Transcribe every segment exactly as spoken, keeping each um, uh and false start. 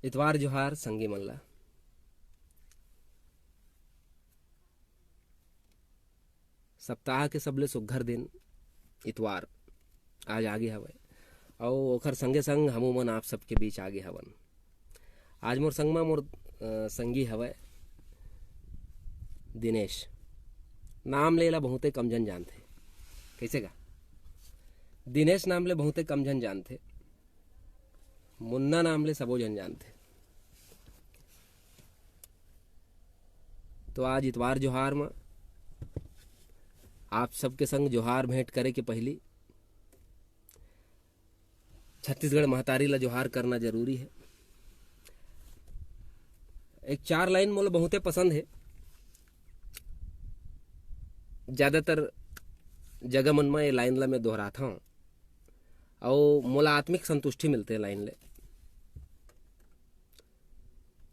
इतवार जोहार संगी मन ला। सप्ताह के सबले सुग्घर दिन इतवार आज आगे हवय, अउ ओखर संगे संग हमू मन आप सबके बीच आगे हवन। आज मोर संग मा मोर, अ, संगी हवय दिनेश। नाम ले एला बहुते कम झन जानथे। कइसे का? दिनेश नाम ले बहुते कम झन जानथे। मुन्ना नाम ले सबो झन जानथे। तो आज इतवार जोहार म आप सबके संग जोहार भेंट करे के पहिली छत्तीसगढ़ महतारी ला जोहार करना जरूरी हे। एक चार लाइन मोला बहुते पसंद हे। ज्यादातर जगह मन म ये लाइन ला मैं दोहराथंव, अउ मोला आत्मिक संतुष्टि मिलथे लाइन ले।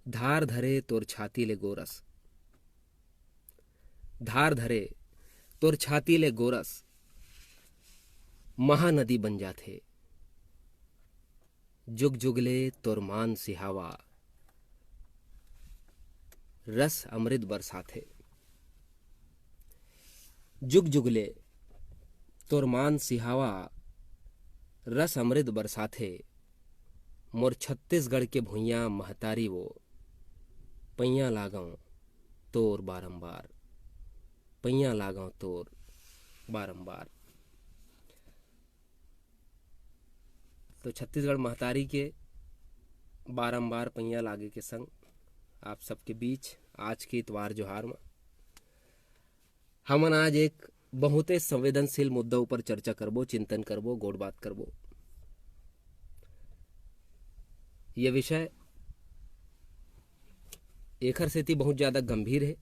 धार धरे तोर छाती ले गोरस, धार धरे तोर छाती ले गोरस, महानदी बन जाथे। जुग जुग ले तोर मान सिहावा, रस अमृत बरसाथे। जुग जुग ले तोर मान सिहावा, रस अमृत बरसाथे। मोर छत्तीसगढ़ के भुइयां महतारी वो, पैया लागंव तोर बारंबार, पैया लागंव तोर बारंबार। तो छत्तीसगढ़ महतारी के बारंबार पैया लागे के संग आप सबके बीच आज के इतवार जोहार म हमन आज एक बहुते संवेदनशील मुद्दा ऊपर चर्चा करबो, चिंतन करबो, गोठ बात करबो। ये विषय एखर सेती बहुत ज्यादा गंभीर हे।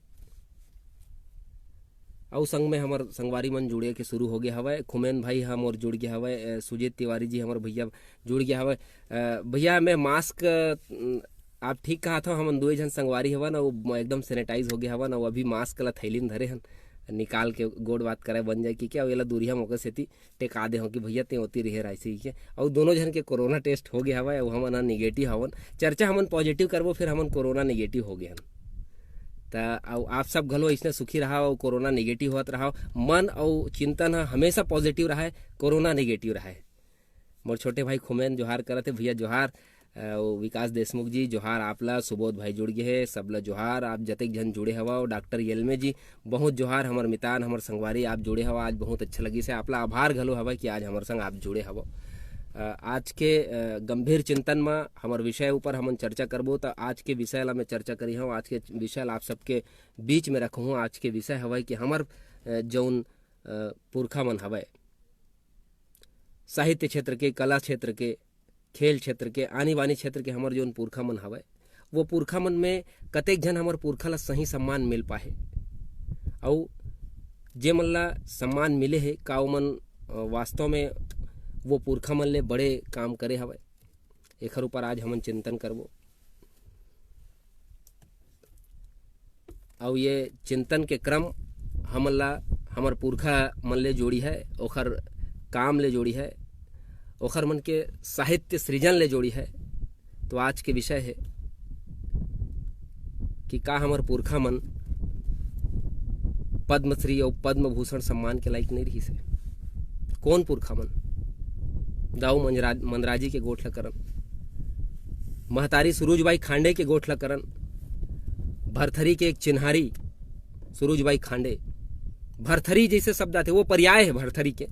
अउ संग में हमर संगवारी मन जुड़े के शुरू हो गया हवय। खुमेन भाई ह मोर जुड़ गया हवय, अ, सुजीत तिवारी जी हमर भैया जुड़ गया हवय। अ, भैया, मैं मास्क, अ, आप ठीक कहा था, हमन दुए झन संगवारी हवन, अउ म-, एकदम सैनिटाइज हो गया हवन, अउ अभी मास्क ला थैली में धरे हन, निकाल के गोठ बात करे बन जाए कि क्या, अउ एला दूरिहा मौके सेती टेका दे हो कि भैया ते ओती रहे राइसी के, अउ दोनों झन के कोरोना टेस्ट हो गया हवय, अउ हमन ह निगेटिव हवन। चर्चा हमन पॉजिटिव करबो, फिर हमन कोरोना निगेटिव हो गए हन। त अउ आप सब घलो अइसने सुखी रहा, अउ कोरोना निगेटिव होत रहा, मन अउ चिंतन ह हमेशा पॉजिटिव रहा, कोरोना निगेटिव रहा। मोर छोटे भाई खुमेन जोहार करत हे, भैया जोहार। अउ विकास देशमुख जी जोहार, आप ला। सुबोध भाई जुड़ गए हे, सब ला जोहार। आप जतेक झन जुड़े हवव, डॉक्टर येलमे जी बहुत जोहार, हमर मितान, हमर संगवारी, आप जुड़े हवव, आज बहुत अच्छा लगिस हे। आप ला आभार घलो हवय कि आज हमर संग आप जुड़े हवव। अ, आज के, अ, गंभीर चिंतन म हमर विषय ऊपर हमन चर्चा करबो, त आज के विषय ला मैं चर्चा करी हूँ, आज के विषय ला आप सबके बीच में रखहूँ। आज के विषय हवय कि हमर, अ, जौन, अ, पुरखा मन हवय, साहित्य क्षेत्र के, कला क्षेत्र के, खेल क्षेत्र के, आनी बानी क्षेत्र के हमर जौन पुरखा मन हवय, वो पुरखा मन में कतेक झन हमर पुरखा ला सही सम्मान मिल पाहे, अउ जे मन ला सम्मान मिले हे, का ओमन, अ, वास्तव में वो पुरखा मन ले बड़े काम करे हवय, एखर ऊपर आज हमन चिंतन करबो। अउ ये चिंतन के क्रम हमन ला हमर पुरखा मन ले जोड़ी है, ओखर काम ले जोड़ी है, ओखर मन के साहित्य सृजन ले जोड़ी है। तो आज के विषय है कि का हमर पुरखा मन पद्मश्री अउ पद्म भूषण सम्मान के लायक नहीं रहिस हे? कौन पुरखा मन? दाऊ मंजरा-, मंदराजी के गोठ ल करन, महतारी सुरुज बाई खांडे के गोठ ल करन, भरथरी के एक चिन्हारी सुरुज बाई खांडे। भरथरी जैसे शब्द आथे, वो पर्याय है भरथरी के।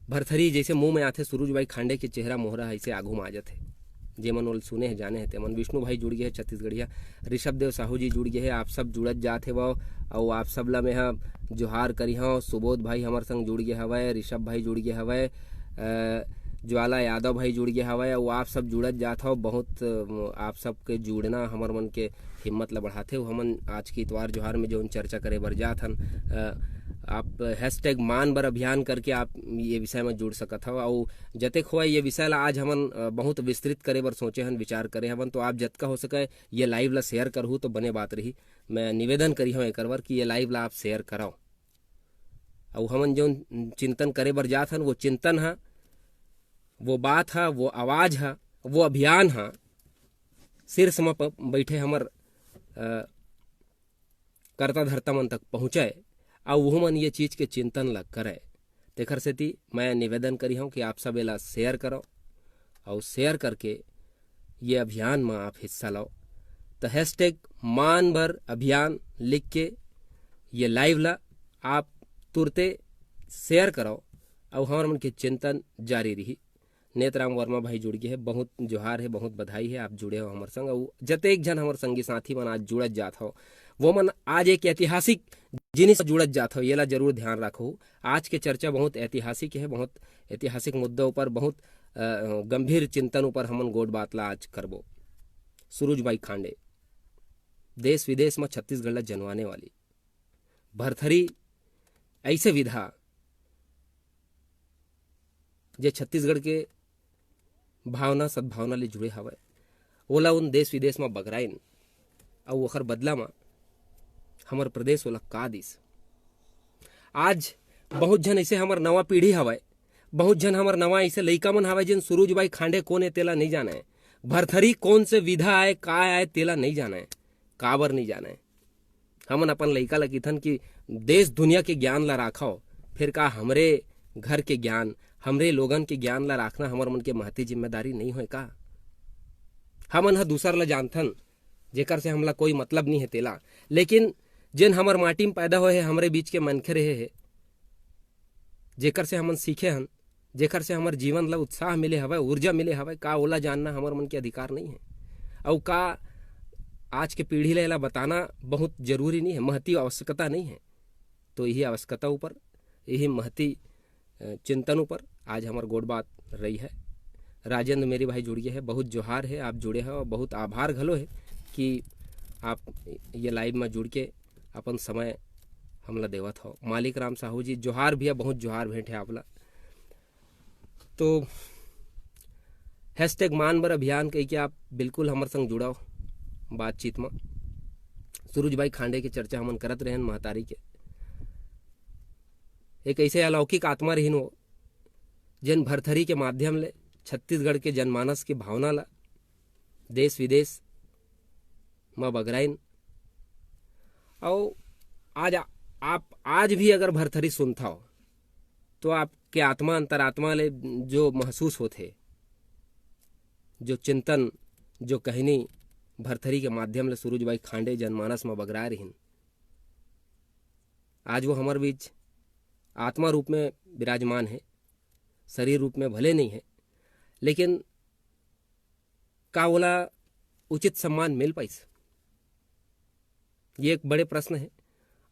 भरथरी जैसे मुंह में आथे, सुरुज बाई खांडे के चेहरा मोहरा ऐसे आगू में आ जाथे। जेमन ओल सुने हे, जाने हे, तेमन। विष्णु भाई जुड़ गए हे छत्तीसगढ़िया, ऋषभ देव साहू जी जुड़ गए हे, आप सब जुड़त जात हे वो, अउ आप सब ला मैं ह जोहार करी हव। सुबोध भाई हमर संग जुड़ गए हवय, ऋषभ भाई जुड़ गए हवय, अ, ज्वाला यादव भाई जुड़ गए हवय, अउ आप सब जुड़त जात हव। बहुत, अ, आप सब के जुड़ना हमर मन के हिम्मत ला बढ़ाथे। अउ हमन आज के इतवार जोहार में जौन चर्चा करे बर जात हन, अ, आप हैशटैग मान बर अभियान करके आप ये विषय में जुड़ सकत हव। अउ जतेक होवय ये विषय ला आज हमन, अ, बहुत विस्तृत करे बर सोचे हन, विचार करे हवन। तो आप जतका हो सके ये लाइव ला शेयर करहू तो बने बात रही। मैं निवेदन करी हव एकर बर कि ये लाइव ला आप शेयर करव। अउ हमन जौन चिंतन करे बर जात हन, वो चिंतन ह, वो बात ह, वो आवाज ह, वो अभियान ह शीर्ष म प-, बैठे हमर, अ, कर्ता धर्ता मन तक पहुँचय, अउ वो मन ये चीज के चिंतन ला करय। तेखर सेती मैं निवेदन करी हूँ कि आप सब एला share करो, अउ share करके ये अभियान म आप हिस्सा लो। तो hashtag मान बर अभियान लिख के ये live ला आप तुरते share करो, अउ हमर मन के चिंतन जारी रही। नेतराम वर्मा भाई जुड़ गए हे, बहुत जोहार हे, बहुत बधाई हे, आप जुड़े हो हमर संग। अउ जतेक झन हमर संगी साथी मन आज जुड़त जात हो, वो मन आज एक ऐतिहासिक जिनिस जुड़त जात हो, येला जरूर ध्यान रखो। आज के चर्चा बहुत ऐतिहासिक हे, बहुत ऐतिहासिक मुद्दों पर, बहुत, अ, गंभीर चिंतन ऊपर हमन गोठ बात ला आज करबो। सुरुज बाई खांडे, देश विदेश में छत्तीसगढ़ ला जनवाने वाली भरथरी ऐसे विधा, जे छत्तीसगढ़ के भावना सद्भावना ले जुड़े हवय, ओला उन देश विदेश म बगराइन, अउ ओखर बदला म हमर प्रदेश ओला का दिस। आज बहुत झन ऐसे हमर नवा पीढ़ी हवय, बहुत झन हमर नवा ऐसे लइका मन हवय, जेन सुरुज बाई खांडे कोन ए तेला नइ जानय, भरथरी कोन से विधा आय, का आय, तेला नइ जानय। काबर नइ जानय? हमन अपन लइका ल किथन कि देश दुनिया के ज्ञान ला राखव, फिर का हमरे घर के ज्ञान, हमरे लोगन के ज्ञान ला राखना हमर मन के महती जिम्मेदारी नइ होय का? हमन ह दूसर ला जानथन, जेकर से हमला कोई मतलब नइ हे तेला, लेकिन जेन हमर माटी म पैदा होए हे, हमरे बीच के मनखे रहे हे, जेकर से हमन सीखे हन, जेकर से हमर जीवन ला उत्साह मिले हवय, ऊर्जा मिले हवय, का ओला जानना हमर मन के अधिकार नइ हे? अउ का आज के पीढ़ी ला एला बताना बहुत जरूरी नइ हे, महती आवश्यकता नइ हे? तो यही आवश्यकता ऊपर, यही महती, अ, चिंतन ऊपर आज हमर गोठ बात रही है। राजेंद्र मेरी भाई जुड़ गए हे, बहुत जोहार हे, आप जुड़े हो, बहुत आभार घलो हे कि आप ये live में जुड़ के अपन समय हमला देवत हो। मालिक राम साहू जी, जोहार भैया, बहुत जोहार भेंट हे आपला। तो hashtag मान बर अभियान कहिके आप बिल्कुल हमर संग जुड़व बातचीत म। सुरुज बाई खांडे के चर्चा हमन करत रहेन, महतारी के। एक ऐसे अलौकिक आत्मा रहिन वो, जेन भरथरी के माध्यम ले छत्तीसगढ़ के जनमानस के भावना ला देश विदेश म बगराइन। अउ आज आ-, आप आज भी अगर भरथरी सुनथव, तो आपके आत्मा, अंतरात्मा ले जो महसूस होथे, जो चिंतन, जो कहनी भरथरी के माध्यम ले सुरुज बाई खांडे जनमानस म बगराए रहिन, आज वो हमर बीच आत्मा रूप में विराजमान हे, शरीर रूप में भले नइ हे, लेकिन का ओला उचित सम्मान मिल पाइस? ये एक बड़े प्रश्न हे।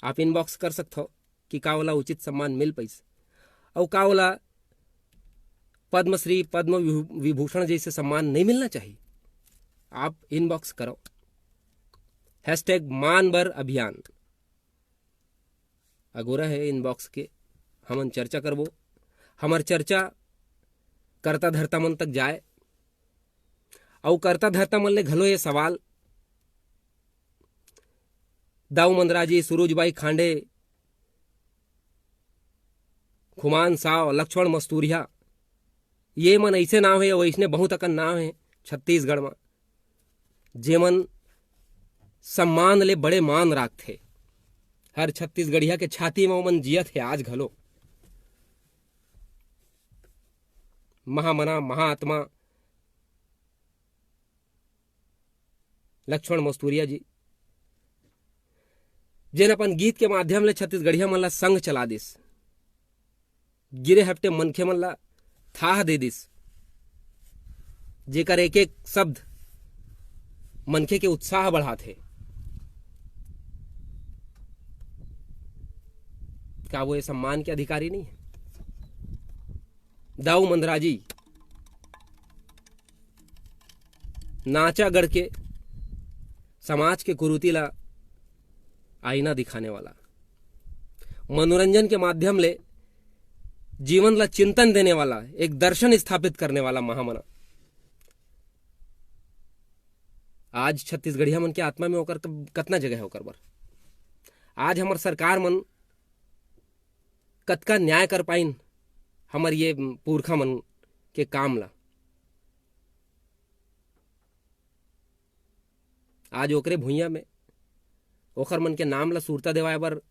आप inbox कर सकथव कि का ओला उचित सम्मान मिल पाइस, अउ का ओला पद्मश्री, पद्म विभू-, विभूषण जैसे सम्मान नहीं मिलना चाहिए? आप inbox करो, hashtag मान बर अभियान। अगोरा हे inbox के, हमन चर्चा करबो। हमर चर्चा कर्ता धर्ता मन तक जाए, अउ कर्ता धर्ता मन ले घलो ये सवाल, दाऊ मंदराजी, सुरुज बाई खांडे, खुमान साव, लक्ष्मण मस्तूरिया, ये मन ऐसे नाव हे, वैसने बहुत अकन नाव हे छत्तीसगढ़ म, जेमन सम्मान ले बड़े मान राखथे। हर छत्तीसगढ़िया के छाती म ओमन जियत हे आज घलो। महामना, महाआत्मा लक्ष्मण मस्तूरिया जी, जेन अपन गीत के माध्यम ले छत्तीसगढ़िया मन ला संग चला दिस, गिरे हपटे मनखे मन ला थाह दे दिस, जेकर एक एक शब्द मनखे के उत्साह बढ़ाथे। का वो ये सम्मान के अधिकारी नहीं हे? दाऊ मंदराजी नाचागढ़ के समाज के कुरीति ला आईना दिखाने वाला, मनोरंजन के माध्यम ले जीवन ला चिंतन देने वाला, एक दर्शन स्थापित करने वाला महामना। आज छत्तीसगढ़िया मन के आत्मा में ओकर क-, कतना जगह हे ओकर बर? आज हमर सरकार मन कतका न्याय कर पाइन हमर ये पुरखा मन के काम ला? आज ओकरे भुइयां में ओखर मन के नाम ला सुरता देवाय बर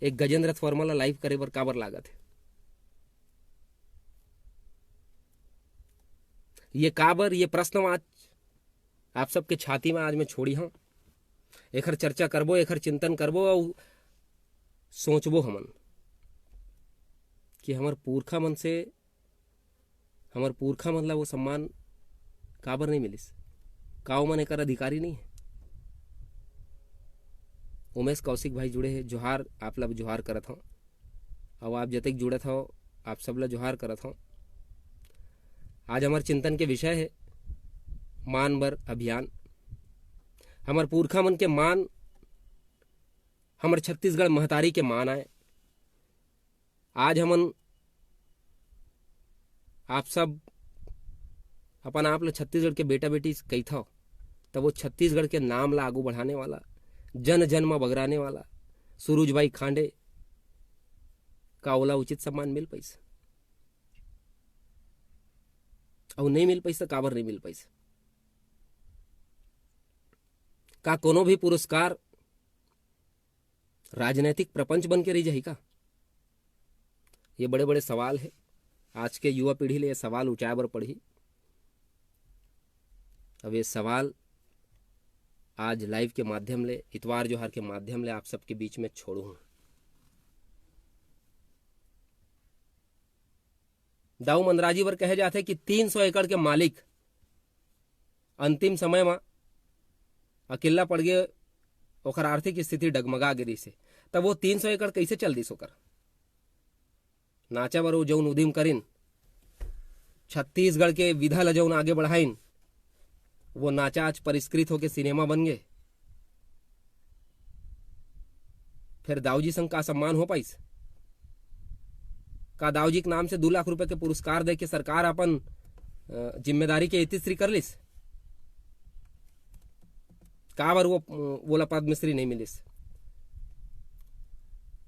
एक गजेंद्र रथ वर्मा ला लाइव करे बर काबर लागत हे? ये काबर, ये प्रश्न आज आप सबके छाती में आज मैं छोड़ी हूँ। एखर चर्चा करबो, एखर चिंतन करबो, अउ सोचबो हमन कि हमर पुरखा मन से, हमर पुरखा मन ला वो सम्मान काबर नहीं मिलिस? का ओमन एकर अधिकारी नहीं है? उमेश कौशिक भाई जुड़े हे, जोहार, आप ला जोहार करत हूँ। अब आप जतेक जुड़त हव, आप सब ला जोहार करत हव। आज हमर चिंतन के विषय हे मान बर अभियान। हमर पुरखा मन के मान, हमर छत्तीसगढ़ महतारी के मान आय। आज हमन आप सब अपन आप ल छत्तीसगढ़ के बेटा बेटी कहिथव, तब वो छत्तीसगढ़ के नाम ला आगू बढ़ाने वाला, जन जन म बगराने वाला सूरज भाई खांडे का ओला उचित सम्मान मिल पाइस? अउ नहीं मिल पाइस त काबर नहीं मिल पाइस? का कोनो भी पुरस्कार राजनैतिक प्रपंच बन के रह जाही का? ये बड़े बड़े सवाल है। आज के युवा पीढ़ी ले ये सवाल उठाए बर पड़ही। अब ये सवाल आज लाइव के माध्यम ले, इतवार जोहार के माध्यम ले आप सबके बीच में छोड़ू हूँ। दाऊ मंदराजी बर कहे जाथे कि तीन सौ एकड़ के मालिक अंतिम समय म अकेल्ला पड़ गे, ओकर आर्थिक स्थिति डगमगा गे रहिसे, तब वो तीन सौ एकड़ कइसे चल दिस ओकर? नाचा बर वो जौन उदिम करिन, छत्तीसगढ़ के विधा ल जौन आगे बढ़ाइन, वो नाचा आज परिष्कृत होके सिनेमा बन गे। फिर दाऊ जी संग का सम्मान हो पाइस? का दाऊ जी के नाम से दू लाख रुपए के पुरस्कार दे के सरकार अपन, अ, जिम्मेदारी के इतिश्री कर लिस? काबर वो, वोला पद्मश्री नहीं मिलिस?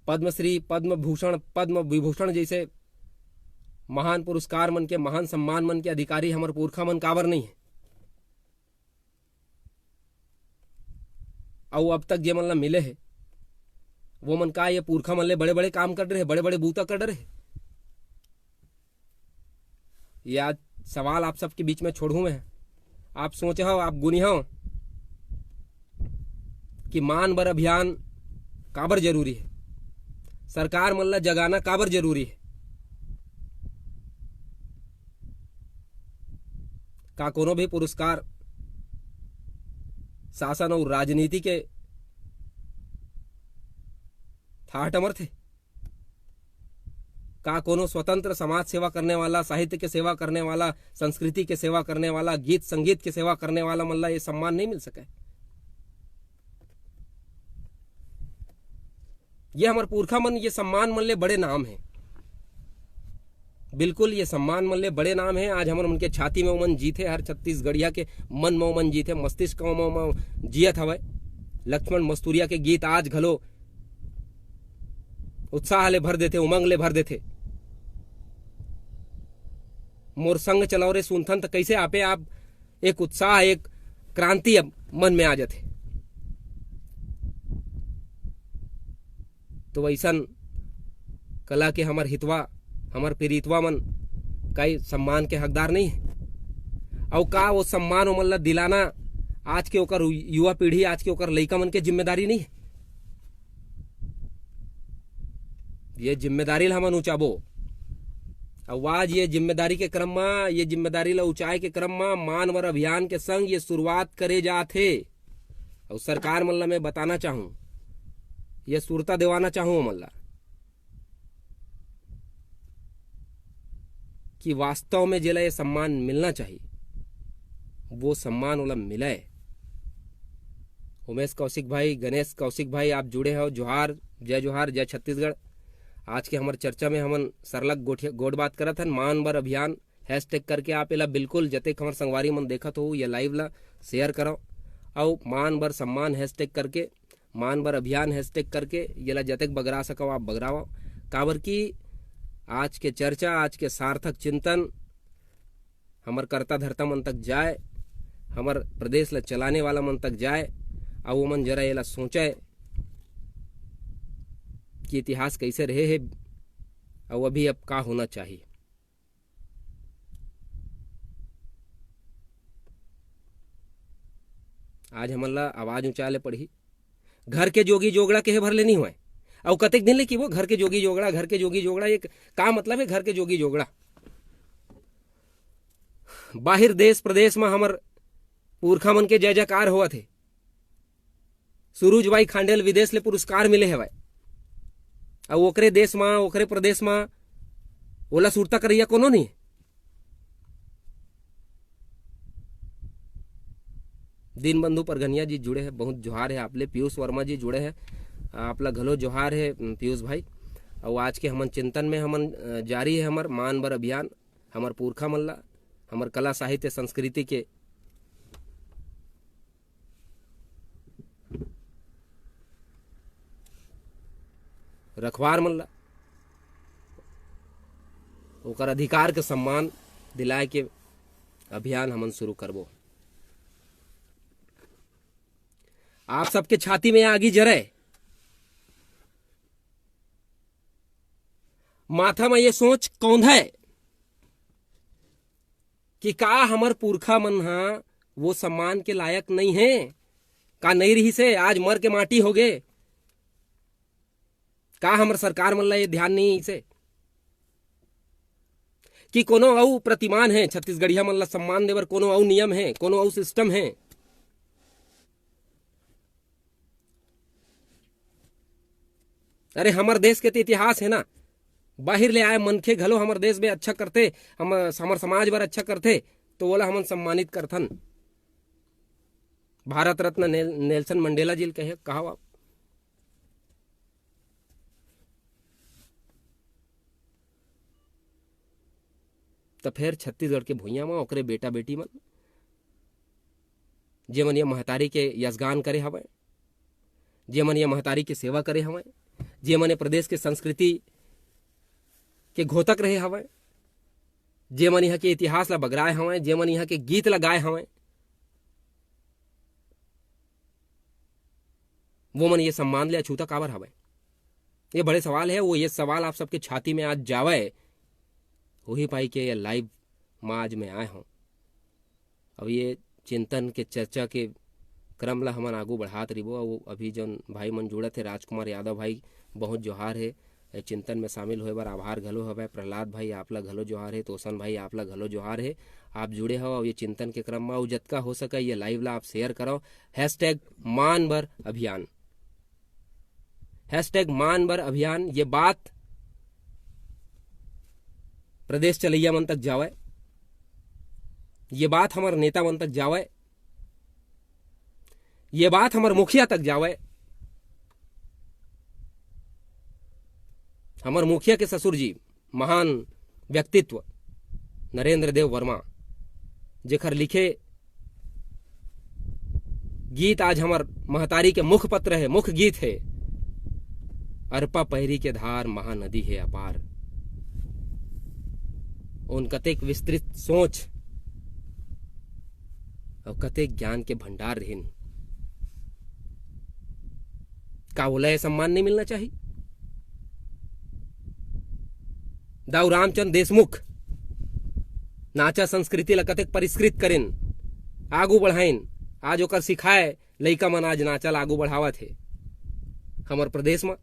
पद्मश्री, पद्म भूषण, पद्म विभूषण जैसे महान पुरस्कार मन के, महान सम्मान मन के अधिकारी हमर पुरखा मन काबर नहीं है? अउ अब तक जे मन ला मिले हे, वो मन का ये पुरखा मन ले बड़े-बड़े काम कर रहे, बड़े-बड़े बूता कर रहे? ये आज सवाल आप सबके बीच में छोड़हूँ मैं। आप सोचहव, आप गुनिहव कि मान बर अभियान काबर जरूरी है, सरकार मन ला जगाना काबर जरूरी है। का कोनो भी पुरस्कार शासन अउ राजनीति के थाह टमरथे? का कोनो स्वतंत्र समाज सेवा करने वाला, साहित्य के सेवा करने वाला, संस्कृति के सेवा करने वाला, गीत संगीत के सेवा करने वाला मन ला ये सम्मान नहीं मिल सके? ये हमर पुरखा मन, ये सम्मान मन ले बड़े नाम है। बिल्कुल, ये सम्मान मन ले बड़े नाम है। आज हमर मन के छाती में ओमन जीथे, हर छत्तीसगढ़िया के मन में ओमन जीथे, मस्तिष्क में ओमन जियत हवय। लक्ष्मण मस्तुरिया के गीत आज घलो उत्साह ले भर देथे, उमंग ले भर देथे। मोर संग चलव रे सुनथन त कइसे आपे आप एक उत्साह, एक क्रांति अब मन में आ जाथे। तो वैसन कला के हमर हितवा, हमर पीड़ितवा मन का ई सम्मान के हकदार नहीं है? अउ का वो सम्मान ओमन ला दिलाना आज के ओकर युवा पीढ़ी, आज के ओकर लइका मन के जिम्मेदारी नहीं है? ये जिम्मेदारी ला हमन उचाबो। अउ आज ये जिम्मेदारी के क्रम मा, ये जिम्मेदारी ला उचाए के क्रम मा मान बर अभियान के संग ये शुरुआत करे जात हे। अउ सरकार मन ला मैं बताना चाहूँ, ये सुरता देवाना चाहूँ ओमन ला कि वास्तव में जेला ये सम्मान मिलना चाहिए, वो सम्मान ओला मिले। उमेश कौशिक भाई, गणेश कौशिक भाई, आप जुड़े हो, जोहार, जय जोहार, जय छत्तीसगढ़। आज के हमर चर्चा में हमन सरलग गोठिया-, गोठ बात करत हन, मान बर अभियान हैशटैग करके आप एला बिल्कुल जतेक हमर संगवारी मन देखत हो, ये लाइव ला शेयर करो, अउ मान बर सम्मान हैशटैग करके, मान बर अभियान हैशटैग करके, येला जतेक बगरा सकव आप बगरावव। काबर कि आज के चर्चा, आज के सार्थक चिंतन हमर कर्ता धर्ता मन तक जाए, हमर प्रदेश ला चलाने वाला मन तक जाए, अउ ओमन जरा एला सोचे कि इतिहास कैसे रहे हे, अउ अभी अब का होना चाहिए। आज हमन ला आवाज ऊंचाए ले पड़ही। घर के जोगी जोगड़ा कहे भर ले नहीं होय। अउ कतेक दिन ले कि वो घर के जोगी जोगड़ा, घर के जोगी जोगड़ा, ये का मतलब है घर के जोगी जोगड़ा? बाहिर देश प्रदेश म हमर पुरखा मन के जय जयकार होवत हे। सुरुज बाई खांडेल विदेश ले पुरस्कार मिले हवय, अउ ओकरे देश म, ओकरे प्रदेश म ओला सुरता करइया कोनो नहीं। दीनबंधु परगनिया जी जुड़े हैं, बहुत जोहार है आप ले। पीयूष वर्मा जी जुड़े हैं, आप ला घलो जोहार है पीयूष भाई। अउ आज के हमन चिंतन में हमन, अ, जारी है हमर मान बर अभियान, हमर पुरखा मन ला, हमर कला साहित्य संस्कृति के रखवार मन ला, ओकर अधिकार के सम्मान दिलाए के अभियान हमन शुरू करबो। आप सबके छाती में आगी जरे, माथा में ये सोच कौंधे कि का हमर पुरखा मन ह वो सम्मान के लायक नहीं है? का नहीं रहिस हे? आज मर के माटी हो गे। का हमर सरकार मन ला ये ध्यान नहीं इसे कि कोनो अउ प्रतिमान है, छत्तीसगढ़िया मन ला सम्मान देबर कोनो अउ नियम है, कोनो अउ सिस्टम है? अरे, हमर देश के तो इतिहास है ना, बाहिर ले आए मनखे घलो हमर देश में अच्छा करथे, हम, हमर समाज बर अच्छा करथे, तो ओला हमन सम्मानित करथन। Bharat Ratna nail-, Nelson Mandela जी ल कहे, कहा आप। त फेर छत्तीसगढ़ के भुइयां म ओकरे बेटा बेटी मन, जेमन ये महतारी के यशगान करे हवय, जेमन ये महतारी के सेवा करे हवय, जेमन ये प्रदेश के संस्कृति के घोतक रहे हवय, जेमन यहाँ के इतिहास ला बगराए हवय, जेमन यहाँ के गीत ला गाए हवय, वो मन ये सम्मान ले अछूता काबर हवय? ये बड़े सवाल है। वो ये सवाल आप सबके छाती में आज जावय, वही पाई के ये लाइव म आज मैं आए हूँ। अब ये चिंतन के चर्चा के क्रम ला हमन आगू बढ़ात रहिबो। अउ अभी जौन भाई मन जुड़त हे, राजकुमार यादव भाई, बहुत जोहार हे। ए चिंतन में शामिल होए बर आभार घलो हवय। प्रहलाद भाई, आप ला घलो जोहार हे। तोसन भाई, आप ला घलो जोहार हे। आप जुड़े हव अउ ये चिंतन के क्रम म, अउ जतका हो सके ये लाइव ला आप शेयर करव। हैशटैग मान बर अभियान, हैशटैग मान बर अभियान। ये बात प्रदेश चलैया मन तक जावय, ये बात हमर नेता मन तक जावय, ये बात हमर मुखिया तक जावय। हमर मुखिया के ससुर जी, महान व्यक्तित्व नरेंद्र देव वर्मा, जेकर लिखे गीत आज हमर महतारी के मुख पत्र हे, मुख गीत हे। अरपा पैरी के धार महानदी हे अपार। उन कतेक विस्तृत सोच अउ कतेक ज्ञान के भंडार रहिन। का ओला ये सम्मान नहीं मिलना चाहिए? दाऊ रामचंद देशमुख नाचा संस्कृति ला कतेक परिष्कृत करिन, आगू बढ़ाइन। आज ओकर सिखाए लइका मन आज नाचा ला आगू बढ़ावत हे। हमर प्रदेश म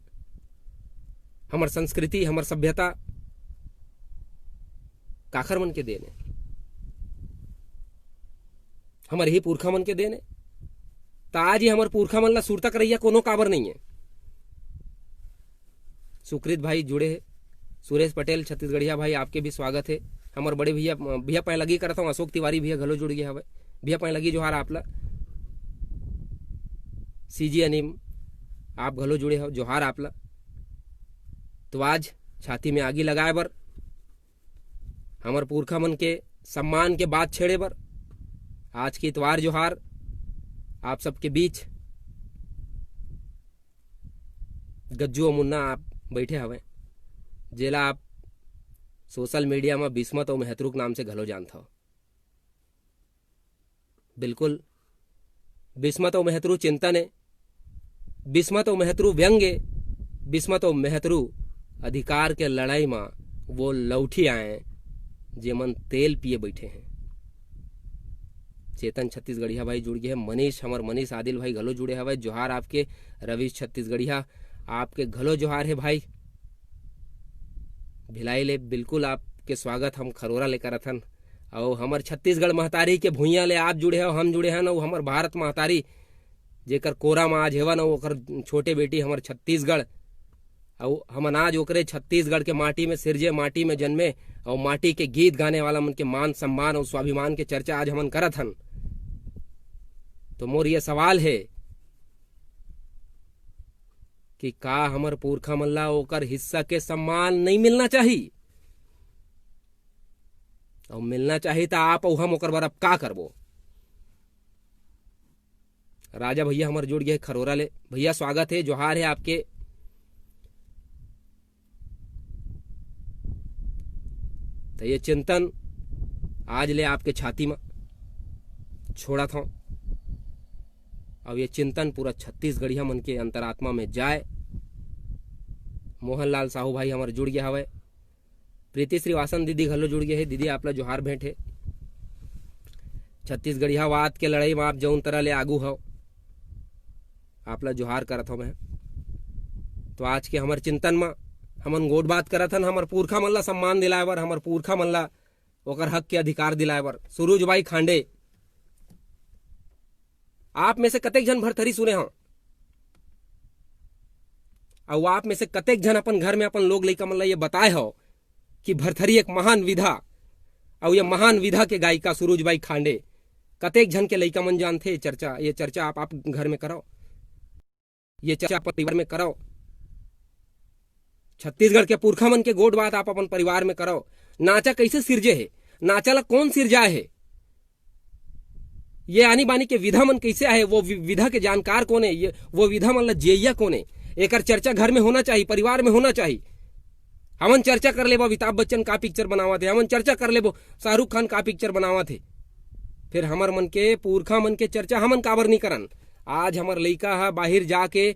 हमर संस्कृति, हमर सभ्यता काखर मन के देन हे? हमर ही पुरखा मन के देन हे। त आज ही हमर पुरखा मन ला सुरता करैया कोनो काबर नहीं है। सुकृत भाई जुड़े हे, सुरेश पटेल छत्तीसगढ़िया भाई, आपके भी स्वागत हे। हमर बड़े भैया, भैया पैलगी करत हूँ, अशोक तिवारी भैया घलो जुड़ गए हवे। भैया पैलगी जोहार आप ला। सीजी अनिम, आप घलो जुड़े हो, जोहार आप ला। तो आज छाती में आगी लगाए बर, हमर पुरखा मन के सम्मान के बात छेड़े बर, आज के इतवार जोहार आप सबके बीच गज्जू अउ मुन्ना आप बैठे हवे, जेला आप सोशल मीडिया म बिस्मत अउ मेहतरुक नाम से घलो जानथव। बिल्कुल। बिस्मत अउ मेहतरू चिंतन ए, बिस्मत अउ मेहतरू व्यंग ए, बिस्मत अउ मेहतरू अधिकार के लड़ाई म वो लौठी आए, जेमन तेल पिए बैठे हैं। चेतन छत्तीसगढ़िया भाई जुड़ गए हैं, मनीष, हमर मनीष आदिल भाई घलो जुड़े हवय, जोहार आपके। रवीश छत्तीसगढ़िया, आपके घलो जोहार हे भाई। भिलाई ले बिल्कुल आपके स्वागत हम खरोरा ले करत हन। अउ हमर छत्तीसगढ़ महतारी के भुइयां ले आप जुड़े हो, हम जुड़े हन, अउ हमर भारत महतारी, जेकर कोरा म आज हेवन, अउ ओकर छोटे बेटी हमर छत्तीसगढ़, अउ हमन आज ओकरे छत्तीसगढ़ के माटी में सिरजे, माटी में जन्मे, अउ माटी के गीत गाने वाला मन के मान सम्मान अउ स्वाभिमान के चर्चा आज हमन करत हन। तो मोर ये सवाल हे कि का हमर पुरखा मन ला ओकर हिस्सा के सम्मान नहीं मिलना चाही? अउ मिलना चाही त आप अउ हम ओकर बर अब का करबो? राजा भैया हमर जुड़ गए खरोरा ले। भैया स्वागत हे, जोहार हे आपके। त ये चिंतन आज ले आपके छाती म छोड़त हौं। अब ये चिंतन पूरा छत्तीसगढ़िया मन के अंतरात्मा में जाए। मोहनलाल साहू भाई हमर जुड़ गया हवय। प्रीति श्रीवासन दीदी घलो जुड़ गए हे। दीदी, आप ला जोहार भेंट हे। छत्तीसगढ़ियावाद के लड़ाई म आप जौन तरह ले आगू हव, आप ला जोहार करत हव मैं। तो आज के हमर चिंतन म हमन गोठ बात करत हन, हमर पुरखा मन ला सम्मान दिलाए बर, हमर पुरखा मन ला ओकर हक के अधिकार दिलाए बर। सुरुज बाई खांडे, आप में से कतेक झन भरथरी सुने हव? अउ आप में से कतेक झन अपन घर में अपन लोग लइका मन ला ये बताए हव कि भरथरी एक महान विधा, अउ ये महान विधा के गायिका सुरुज बाई खांडे? कतेक झन के लइका मन जानथे ये चर्चा? ये चर्चा आप, आप घर में करव, ये चर्चा अपन परिवार में करव। छत्तीसगढ़ के पुरखा मन के गोठ बात आप अपन परिवार में करव। नाचा कैसे सिरजे हे, नाचा ला कौन सिरजाए हे, ये आनी बानी के विधा मन कैसे आहे, वो वि-, विधा के जानकार कोन हे, ये वो विधा मन ला जेइया कोन हे, एकर चर्चा घर में होना चाही, परिवार में होना चाही। हमन चर्चा कर लेबो अमिताभ बच्चन का पिक्चर बनावत हे, हमन चर्चा कर लेबो शाहरुख खान का पिक्चर बनावत हे। फिर हमर मन के पुरखा मन के चर्चा हमन काबर नहीं करन? आज हमर लइका ह बाहिर जाके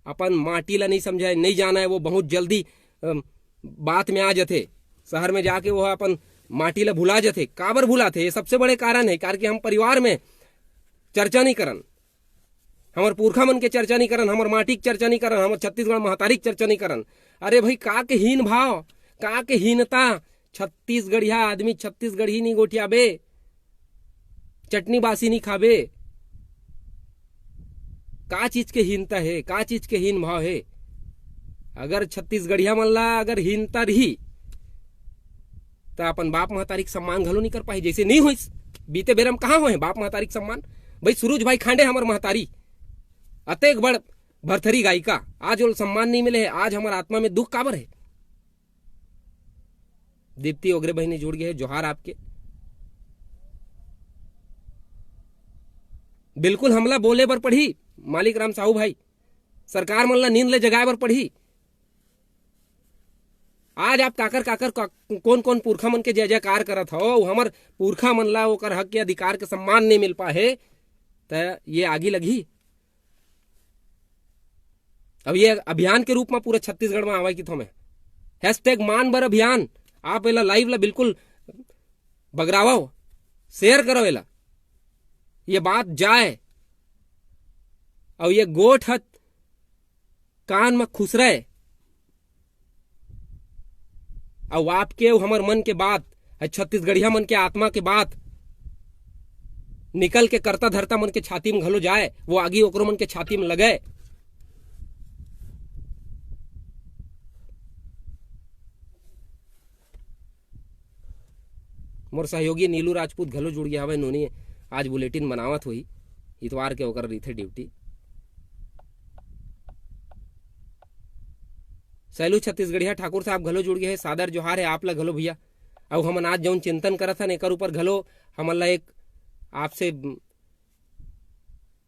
अपन माटी ला नहीं समझे, नहीं जाने, वो बहुत जल्दी, अम, बात में आ जथे। शहर में जाके वो अपन माटी ला भुला जथे। काबर भुलाथे? ये सबसे बड़े कारण हे, कारण कि हम परिवार में चर्चा नहीं करन, हमर पुरखा मन के चर्चा नहीं करन, हमर माटी के चर्चा नहीं करन, हमर छत्तीसगढ़ महतारी के चर्चा नहीं करन। अरे भाई, का के हीन भाव, का के हीनता? छत्तीसगढ़िया आदमी छत्तीसगढ़ी नहीं गोठियाबे, चटनी बासी नहीं खाबे। का चीज के हीनता हे, का चीज के हीन भाव हे? अगर छत्तीसगढ़िया मन ला अगर हीनता रही, त अपन बाप महतारी के सम्मान घलो नहीं कर पाही, जैसे नहीं होइस। बीते बेरा म कहाँ होहे बाप महतारी के सम्मान? भाई, सुरुज भाई खांडे हमर महतारी, अतेक बड़ भरथरी गायिका, आज ओला सम्मान नहीं मिले हे। आज हमर आत्मा में दुख काबर हे? दीप्ति ओगरे बहिनी जुड़ गए हे, जोहार आपके। बिल्कुल हमला बोले बर पड़ही, मालिक राम साहू भाई, सरकार मन ला नींद ले जगाए बर पड़ही। आज आप काकर काकर का, कौन कौन पुरखा मन के जय जयकार करत हव, हमर पुरखा मन ला ओकर हक के अधिकार के सम्मान नहीं मिल पाहे, त ये आगी लगही। अब ये अभियान के रूप में पूरा छत्तीसगढ़ में आवे कि थोमे हैशटैग मान बर अभियान, आप एला लाइव ला बिल्कुल बगरावव, शेयर करव एला, ये बात जाए, अउ ये गोठ ह कान म खुसरे, अउ आपके अउ हमर मन के बात, अउ छत्तीसगढ़िया मन के आत्मा के बात निकल के करता धरता मन के छाती म घलो जाए, वो आगी ओकरो मन के छाती म लगे। मोर सहयोगी नीलू राजपूत घलो जुड़ गया हवय। नोनी आज बुलेटिन बनावत होही, इतवार के ओकर रहिथे ड्यूटी। सैलू छत्तीसगढ़िया ठाकुर साहब घलो जुड़ गए हे, सादर जोहार हे आप ला घलो भैया। अउ हमन आज जौन चिंतन करत हन एकर ऊपर घलो हमन ला एक आपसे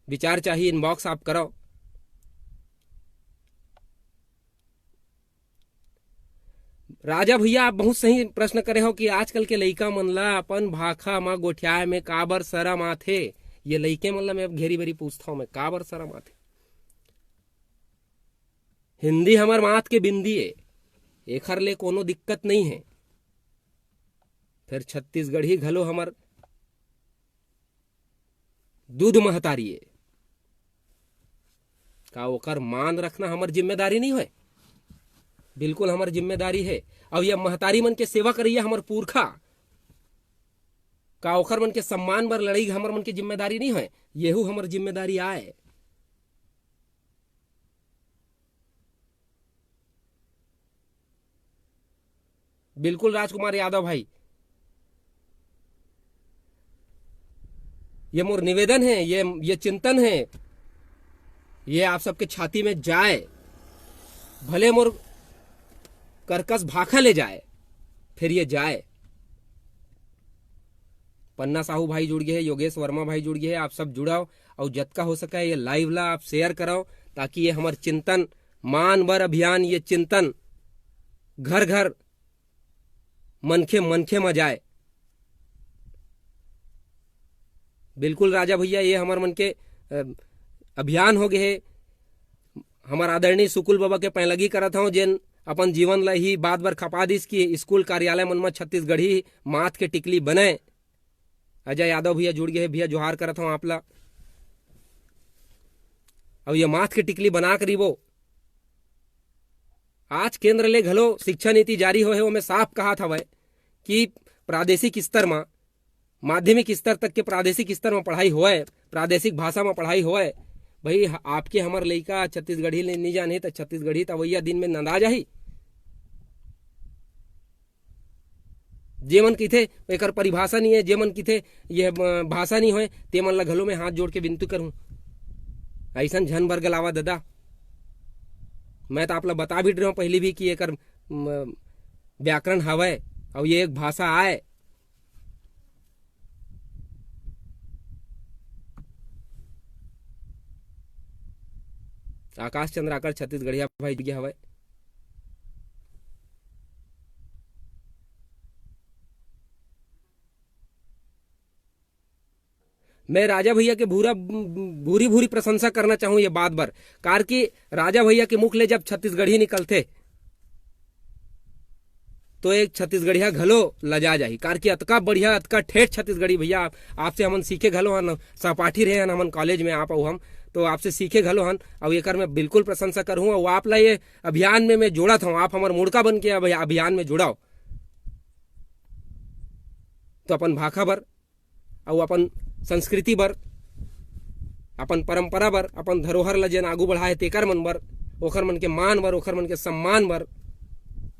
विचार चाहिए, इनबॉक्स आप करव। राजा भैया, आप बहुत सही प्रश्न करे हो कि आजकल के लइका मन ला अपन भाखा म गोठियाए में काबर शरम आथे। ये लइके मन ला मैं अब घेरी बेरी पूछथंव, मैं काबर शरम आथे? हिंदी हमर माथ के बिंदी ए, एखर ले कोनो दिक्कत नइ हे। फेर छत्तीसगढ़ी घलो हमर दूध महतारी ए। का ओकर मान रखना हमर जिम्मेदारी नइ होय? बिल्कुल हमर जिम्मेदारी हे। अउ ये महतारी मन के सेवा करइया हमर पुरखा, का ओखर मन के सम्मान बर लड़ई हमर मन के जिम्मेदारी नइ होय? येहू हमर जिम्मेदारी आय। बिल्कुल राजकुमार यादव भाई, ये मोर निवेदन हे, ये, ये चिंतन हे, ये आप सबके छाती में जाय, भले मोर करकस भाखा ले जाय, फेर ये जाय। पन्ना साहू भाई जुड़ गे हे, योगेश वर्मा भाई जुड़ गे हे, आप सब जुड़व अउ जतका हो सकय ये live ला आप share करव, ताकि ये हमर चिंतन मान बर अभियान, ये चिंतन घर घर मनखे मनखे म जाय। बिल्कुल राजा भैया, ये हमर मन के, अ, अभियान हो गे हे। हमर आदरणीय सुकुल बाबा के पैलगी करत हंव, जेन अपन जीवन ल इही बात बर खपा दिस कि स्कूल कार्यालय मन म छत्तीसगढ़ी माथ के टिकली बनय। अजय यादव भैया जुड़ गे हे, भैया जोहार करत हंव आप ला। अउ ये माथ के टिकली बना के रहिबो। आज केंद्र ले घलो शिक्षा नीति जारी होए हे, ओमे साफ कहात हवय कि प्रादेशिक स्तर म, माध्यमिक स्तर तक के प्रादेशिक स्तर म पढ़ाई होए, प्रादेशिक भाषा म पढ़ाई होए। भाई, ह-, आपके हमर लइका छत्तीसगढ़ी ले नइ जानही, त छत्तीसगढ़ी त अवइया दिन में नंदा जाही। जे मन कहिथे एकर परिभाषा नइ हे, जे मन कहिथे ये, अ, भाषा नइ होय, ते मन ला घलो मैं हाथ जोड़ के विनती करहूं, अइसन झन बरगलावा ददा। मैं त आप ला बता भी डरे हंव पहिली भी कि एकर, म, व्याकरण हवय, अउ ये एक भाषा आय। आकाश चंद्राकर छत्तीसगढ़िया भाई जुड़ गे हवय। मैं राजा भैया के भूरा, भूरी भूरी प्रशंसा करना चाहूं ये बात बर, कार कि राजा भैया के मुख ले जब छत्तीसगढ़ी निकलथे, तो एक छत्तीसगढ़िया घलो लजा जाही, कार कि अतका बढ़िया, अतका ठेठ छत्तीसगढ़ी भैया, आप, आपसे हमन सीखे घलो हन, सहपाठी रहे हन हमन कॉलेज में, आप अउ हम, तो आपसे सीखे घलो हन। अउ एकर मैं बिल्कुल प्रशंसा करहूं, अउ आप ला ये अभियान में मैं जोड़त हंव, आप हमर मुड़का बन के अभि-, अभियान में जुड़व, तो अपन भाखा बर अउ अपन संस्कृति बर, अपन परंपरा बर, अपन धरोहर ल जेन आगू बढ़ाए हे तेकर मन बर, ओखर मन के मान बर, ओखर मन के सम्मान बर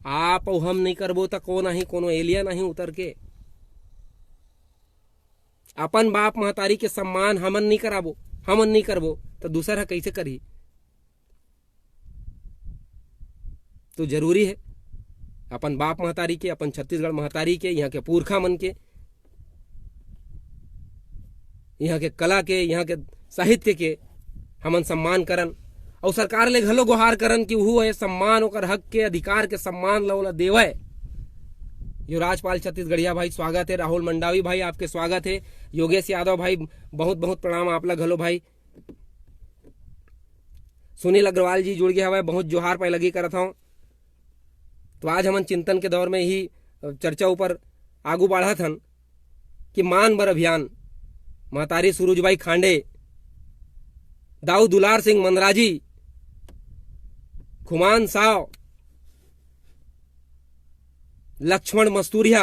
आप अउ हम नइ करबो त कोन आही? कोनो alien आही उतर के? अपन बाप महतारी के सम्मान हमन नइ कराबो, हमन नइ करबो त दूसर ह कइसे करही? तो जरूरी हे अपन बाप महतारी के, अपन छत्तीसगढ़ महतारी के, इहां के पुरखा मन के, इहां के कला के, इहां के साहित्य के हमन सम्मान करन, अउ सरकार ले घलो गुहार करन कि उहू ये सम्मान, ओकर हक के, अधिकार के सम्मान ल ओला देवय। युवराज पाल छत्तीसगढ़िया भाई स्वागत हे, राहुल मंडावी भाई आपके स्वागत हे, योगेश यादव भाई बहुत बहुत प्रणाम आप ला घलो भाई। सुनील अग्रवाल जी जुड़ गे हवय, बहुत जोहार पैलगी करत हंव। तो आज हमन चिंतन के दौर में ही चर्चा ऊपर आगू बढ़त हन कि मान बर अभियान, महतारी सुरुजबाई खांडे, दाऊ दुलार सिंह मंदराजी, खुमान साव, लक्ष्मण मस्तूरिया,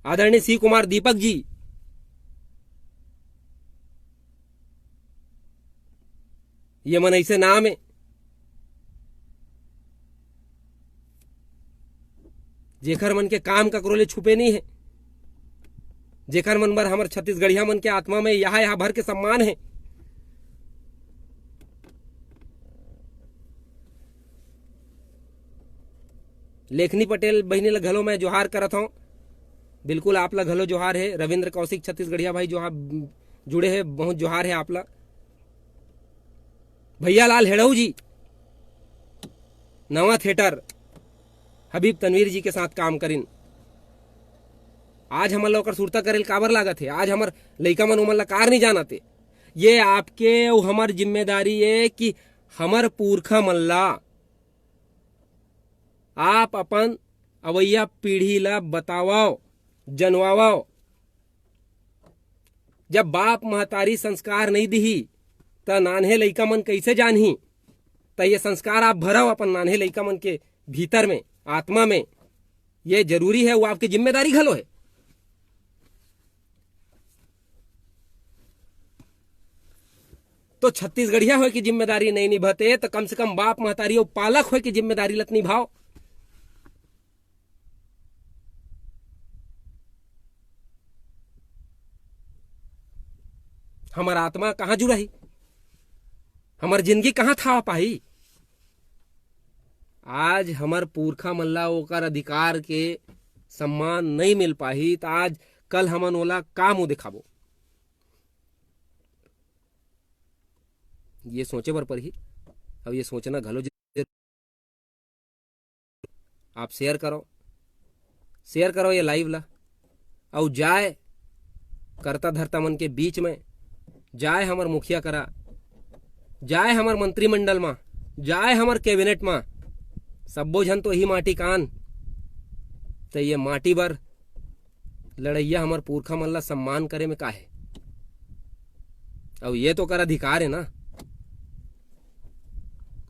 आदरणीय शिव कुमार दीपक जी, ये मन ऐसे नाम हे जेखर मन के काम ककरो ले छुपे नहीं हे, जेखर मन बर हमर छत्तीसगढ़िया मन के आत्मा में यहाँ यहाँ भर के सम्मान हे। लेखनी पटेल बहिनी ल घलो मैं जोहार करत हंव। बिल्कुल आप ल घलो जोहार हे। रविंद्र कौशिक छत्तीसगढ़िया भाई जोहार, जुड़े हे, बहुत जोहार हे आप ल। भैया लाल हेड़ऊ जी, नवा थिएटर हबीब तनवीर जी के साथ काम करिन। आज हमन ला ओकर सुरता करे ल काबर लागत हे? आज हमर लइका मन ओमन ला कार नहीं जानत हे? ये आपके अउ हमर जिम्मेदारी ए कि हमर पुरखा मन ला आप अपन अवइया पीढ़ी ला बतावव, जनवावव। जब बाप महतारी संस्कार नहीं दिही, त नान्हे लइका मन कइसे जानही? त ये संस्कार आप भरव अपन नान्हे लइका मन के भीतर में, आत्मा में। ये जरूरी हे, वो आपके जिम्मेदारी घलो हे। तो छत्तीसगढ़िया होय के जिम्मेदारी नहीं निभते, त कम से कम बाप महतारी अउ पालक होय के जिम्मेदारी लत निभाव। हमर आत्मा कहाँ जुड़ाही? हमर जिंदगी कहाँ थावा पाही? आज हमर पुरखा मन ला ओकर अधिकार के सम्मान नहीं मिल पाही, त आज कल हमन ओला का मुंह दिखाबो? ये सोचे बर परही। अब ये सोचना घलो जरूरी। आप share करो, share करो ये live ला, अउ जाए करता धरता मन के बीच में, जाए हमर मुखिया करा, जाए हमर मंत्रिमंडल मा, जाए हमर cabinet मा, सब्बो झन तो ही माटी कान। त ये माटी बर लड़इया हमर पुरखा मन ला सम्मान करे में का हे? अउ ये तो ओकर अधिकार हे ना।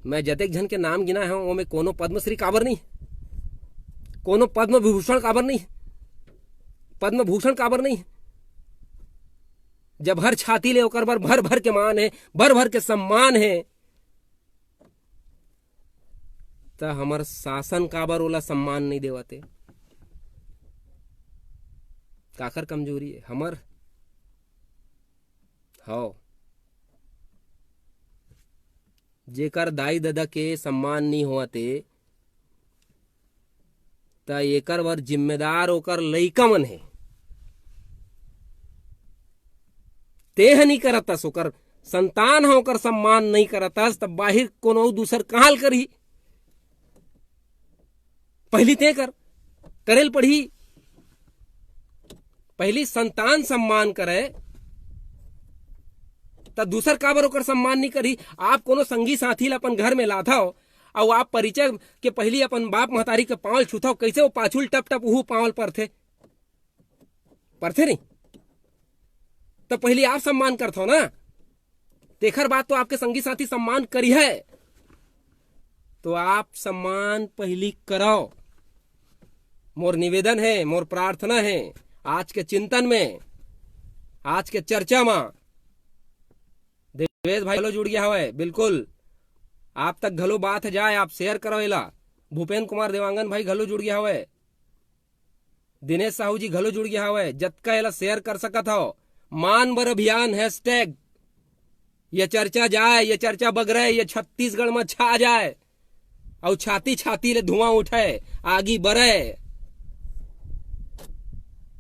मैं जतेक झन के नाम गिनाए हंव, ओमे कोनो पद्मश्री काबर नहीं, कोनो पद्म विभूषण काबर नहीं, पद्म भूषण काबर नहीं? जब हर छाती ले ओकर बर भर भर के मान हे, भर भर के सम्मान हे, त हमर शासन काबर ओला सम्मान नहीं देवत हे? काकर कमजोरी हे? हमर? हव। जेकर दाई ददा के सम्मान नहीं होवत हे, त एकर बर जिम्मेदार ओकर लइका मन हे। तेह नहीं करतस, ओकर संतान ह ओकर सम्मान नहीं करतस, त बाहिर कोनो दूसर कहाँ ल करही? पहिली ते कर, करे ल पड़ही। पहिली संतान सम्मान करे, त दूसर काबर ओकर सम्मान नहीं करही? आप कोनो संगी साथी ल अपन घर में लाथव, अउ आप परिचय के पहिली अपन बाप महतारी के पाँव ल छूथव, कइसे वो पाछू ल टप टप उहू पाँव ल परथे? परथे नहीं? त पहिली आप सम्मान करथव ना, तेखर बाद तो आपके संगी साथी सम्मान करिहय। तो आप सम्मान पहिली करव। मोर निवेदन हे, मोर प्रार्थना हे, आज के चिंतन में, आज के चर्चा मा देवेश भाई घलो जुड़ गया हवय, बिल्कुल आप तक घलो बात जाए, आप share करव एला। भूपेंद्र कुमार देवांगन भाई घलो जुड़ गया हवय, दिनेश साहू जी घलो जुड़ गया हवय, जतका एला share कर सकत हव। मान बर अभियान hashtag, ये चर्चा जाए, ये चर्चा बगरे, ये छत्तीसगढ़ में छा जाए, अउ छाती छाती ले धुआं उठे, आगी बरे,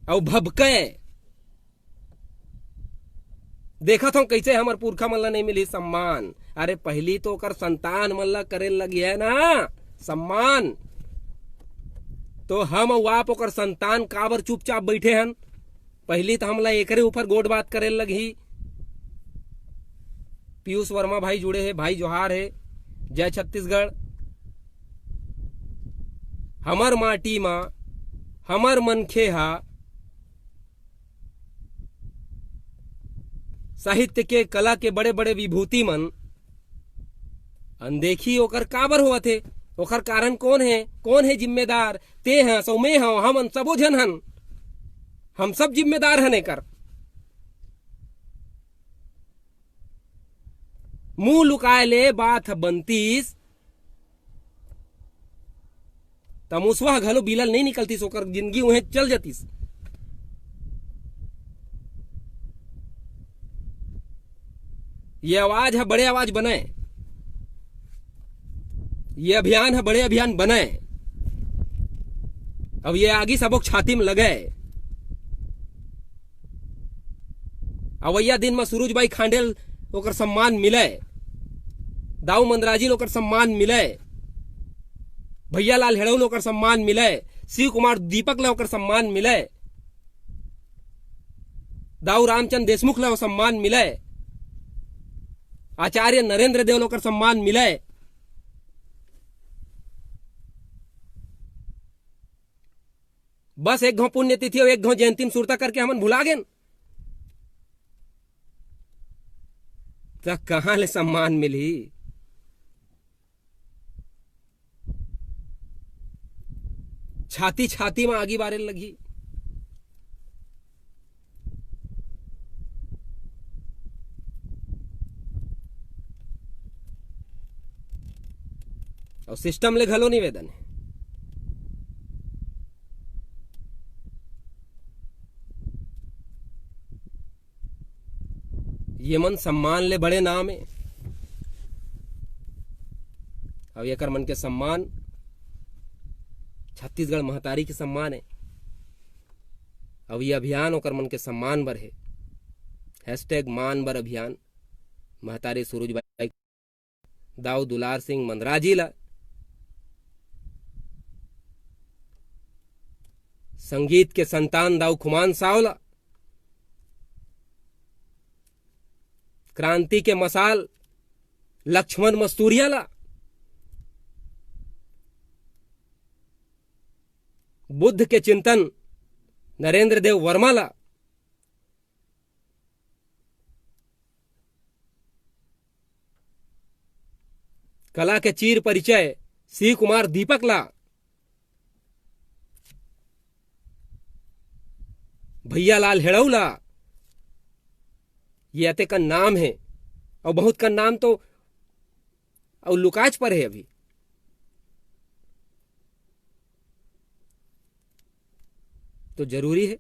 अउ भभके। देखत हव कइसे हमर पुरखा मन ला नहीं मिली सम्मान। अरे पहिली तो ओकर संतान मन ला करे लगिहय ना सम्मान, तो हम अउ आप ओकर संतान काबर चुपचाप बैठे हन? पहिली तो हमला एकरे ऊपर गोठ बात करे लगही। पीयूष वर्मा भाई जुड़े हे, भाई जोहार हे, जय छत्तीसगढ़। हमर माटी मा हमर मनखे हा साहित्य के, कला के बड़े बड़े विभूति मन अनदेखी ओकर काबर होवत हे? ओकर कारण कौन हे? कौन हे जिम्मेदार? ते हस अउ मैं हंव, हमन सबो झन हन, हम सब जिम्मेदार हन एकर। मुंह लुकाए ले बात ह बनतीस, त मुसवा ह घलो बिलल नहीं निकलतीस, ओकर जिंदगी उहें चल जतीस। ये आवाज ह बड़े आवाज बनय, ये अभियान ह बड़े अभियान बनय। अब ये आगी सबो के छाती में लगय। अवइया दिन म सुरुज बाई खांडेल ओकर सम्मान मिलय, दाऊ मंदराजी ल ओकर सम्मान मिलय, भैया लाल हेड़ऊ ल ओकर सम्मान मिलय, शिव कुमार दीपक ल ओकर सम्मान मिलय। दाऊ रामचंद देशमुख ला वो सम्मान मिले, आचार्य नरेंद्र देव ला ओकर सम्मान मिले। बस एक घांव पुण्यतिथि अउ एक घांव जयंती म सुरता करके हमन भुला गेन, त कहां ले सम्मान मिलही? छाती छाती म आगी बारे लगही। अउ सिस्टम ले घलो निवेदन हे, ये मन सम्मान ले बड़े नाम हे। अउ एकर मन के सम्मान छत्तीसगढ़ महतारी के सम्मान हे। अउ ये अभियान ओकर मन के सम्मान बर हे। हैशटैग मान बर अभियान। महतारी सूरज बाई, दाऊ दुलार सिंह मंदराजी ला, संगीत के संतान दाऊ खुमान साव ला, क्रांति के मसाल लक्ष्मण मस्तूरिया ला, बुद्ध के चिंतन नरेंद्र देव वर्मा ला, कला के चीर परिचय शिव कुमार दीपक ला, भैया लाल हेड़ऊ ला, ये अतेकन नाम हे। अउ बहुत कन नाम तो अउ लुकाच पर हे अभी। तो जरूरी हे,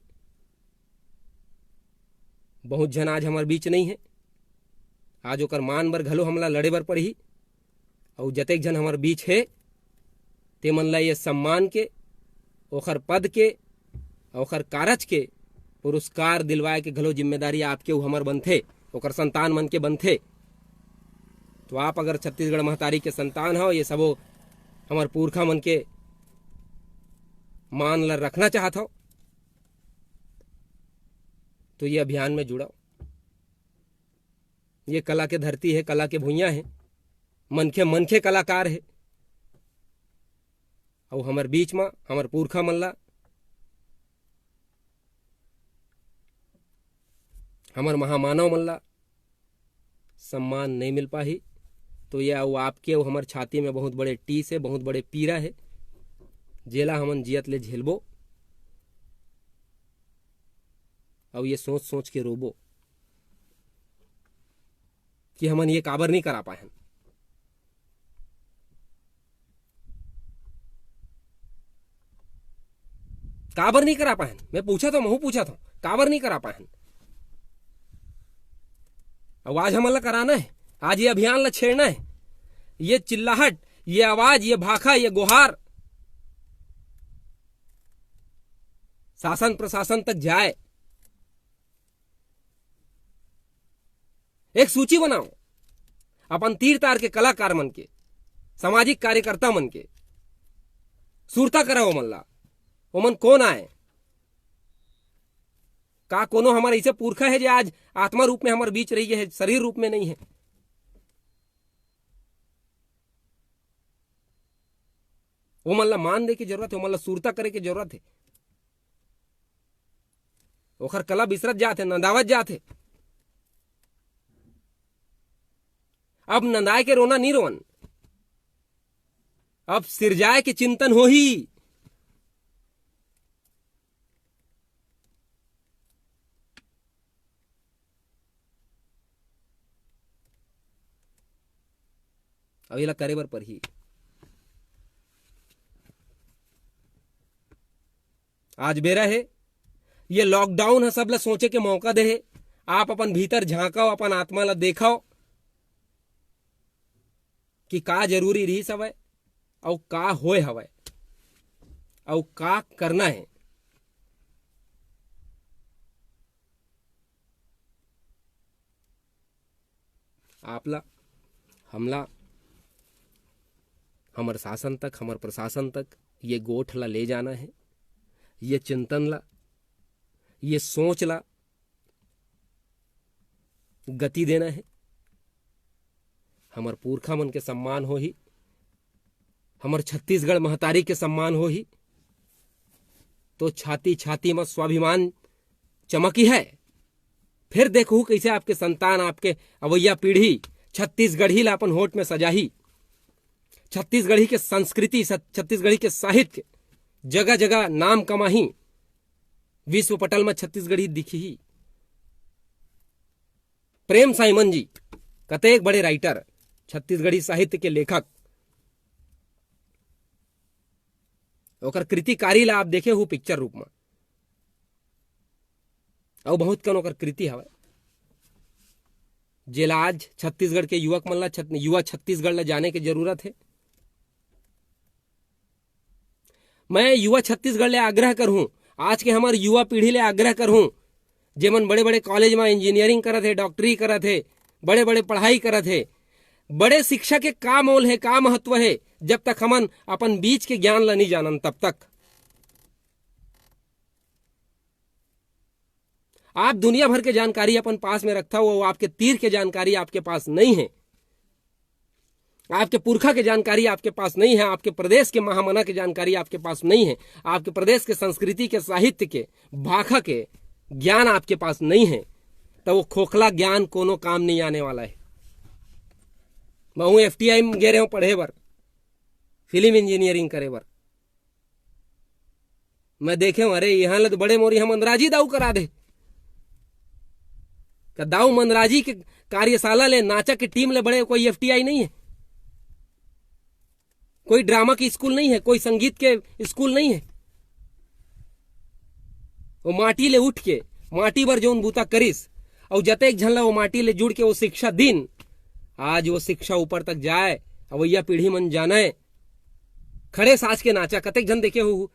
बहुत झन आज हमर बीच नइ हे। आज ओकर मान बर घलो हमला लड़े बर पड़ही। अउ जतेक झन हमर बीच हे, ते मन ला ये सम्मान के, ओखर पद के, ओखर कारज के पुरस्कार दिलवाए के घलो जिम्मेदारी आपके अउ हमर बनथे, ओकर संतान मन के बनथे। तो आप अगर छत्तीसगढ़ महतारी के संतान हव, ये सबो हमर पुरखा मन के मान ला रखना चाहत हव, तो ये अभियान में जुड़व। ये कला के धरती हे, कला के भुइयां हे, मनखे, मनखे कलाकार हे। अउ हमर बीच म हमर पुरखा मन ला, हमर महामानव मन ला सम्मान नइ मिल पाही, तो ये अउ आपके अउ हमर छाती में बहुत बड़े टीस हे, बहुत बड़े पीरा हे, जेला हमन जियत ले झेलबो। अउ ये सोच सोच के रोबो कि हमन ये काबर नइ करा पाएन। काबर नइ करा पाएन? मैं पूछत हंव, महूं पूछत हंव, काबर नइ करा पाएन? अउ आज हमन ला कराना हे, आज ये अभियान ला छेड़ना हे। ये चिल्लाहट, ये आवाज, ये भाखा, ये गोहार शासन प्रशासन तक जाए। एक सूची बनाव अपन तीर तार के कलाकार मन के, सामाजिक कार्यकर्ता मन के, सुरता कराव ओमन ला। ओमन कोन आय? का कोनो हमर अइसे पुरखा हे जे आज आत्मा रूप में हमर बीच रहि गे हे, शरीर रूप में नइ हे? ओमन ला मान दे के जरूरत हे, ओमन ला सुरता करे के जरूरत हे। ओखर कला बिसरत जात हे, नंदावत जात हे। अब नंदाए के रोना नइ रोवन, अब सिरजाए के चिंतन होही। अब एला करे बर परही। आज बेरा हे, ये लॉकडाउन ह सब ला सोचे के मौका दे हे। आप अपन भीतर झांकव, अपन आत्मा ला देखव कि का जरूरी रिहिस हवय, अउ का होय हवय, अउ का करना हे। आप ला, हमला, हमर शासन तक, हमर प्रशासन तक ये गोठ ला ले जाना हे, ये चिंतन ला, ये सोच ला गति देना हे, हमर पुरखा मन के सम्मान होही, हमर छत्तीसगढ़ महतारी के सम्मान होही, तो छाती छाती म स्वाभिमान चमकी है। फिर देखहू कइसे आपके संतान, आपके अवइया पीढ़ी छत्तीसगढ़ी ला अपन होठ में सजाही, छत्तीसगढ़ी के संस्कृति, सत-, छत्तीसगढ़ी के साहित्य जगह जगह नाम कमाही, विश्व पटल में छत्तीसगढ़ी दिखही। प्रेम साइमन जी, कतेक बड़े राइटर, छत्तीसगढ़ी साहित्य के लेखक, ओकर कृतिकारी ला आप देखे हू पिक्चर रूप में, अउ बहुत कन ओकर कृति हवय, जेला आज छत्तीसगढ़ के युवक मन ला छत-, युवा छत्तीसगढ़ ला जाने के जरूरत हे। मैं युवा छत्तीसगढ़ ले आग्रह करहूं, आज के हमर युवा पीढ़ी ले आग्रह करहूं, जेमन बड़े-बड़े कॉलेज म इंजीनियरिंग करत हे, डॉक्टरी करत हे, बड़े-बड़े पढ़ाई करत हे, बड़े शिक्षा के का मोल हे, का महत्व हे, जब तक हमन अपन बीच के ज्ञान ला नहीं जानन तब तक। आप दुनिया भर के जानकारी अपन पास में रखथव, वो आपके तीर के जानकारी आपके पास नहीं है, आपके पुरखा के जानकारी आपके पास नहीं है, आपके प्रदेश के महामना के जानकारी आपके पास नहीं है, आपके प्रदेश के संस्कृति के, साहित्य के, भाखा के ज्ञान आपके पास नहीं है, तो वो खोखला ज्ञान कोनो काम नहीं आने वाला है। मैं हूँ एफ टी आई में गे रहे हूँ पढ़े बर, फिल्म इंजीनियरिंग करे बर। मैं देखे हूं, अरे, यहाँ ले तो बड़े मोर यहाँ मंदराजी दाऊ करा दे। का दाऊ मंदराजी के कार्यशाला ले, नाचा के टीम ले बड़े कोई एफ टी आई नहीं है, कोई ड्रामा के स्कूल नहीं है, कोई संगीत के स्कूल नहीं है। वो माटी ले उठ के, माटी बर जौन बूता करिस, अउ जतेक झन ला वो माटी ले जुड़ के वो शिक्षा दिन, आज वो शिक्षा ऊपर तक जाए, अवइया पीढ़ी मन जाने। खड़े साज के नाचा, कतेक झन देखे हो?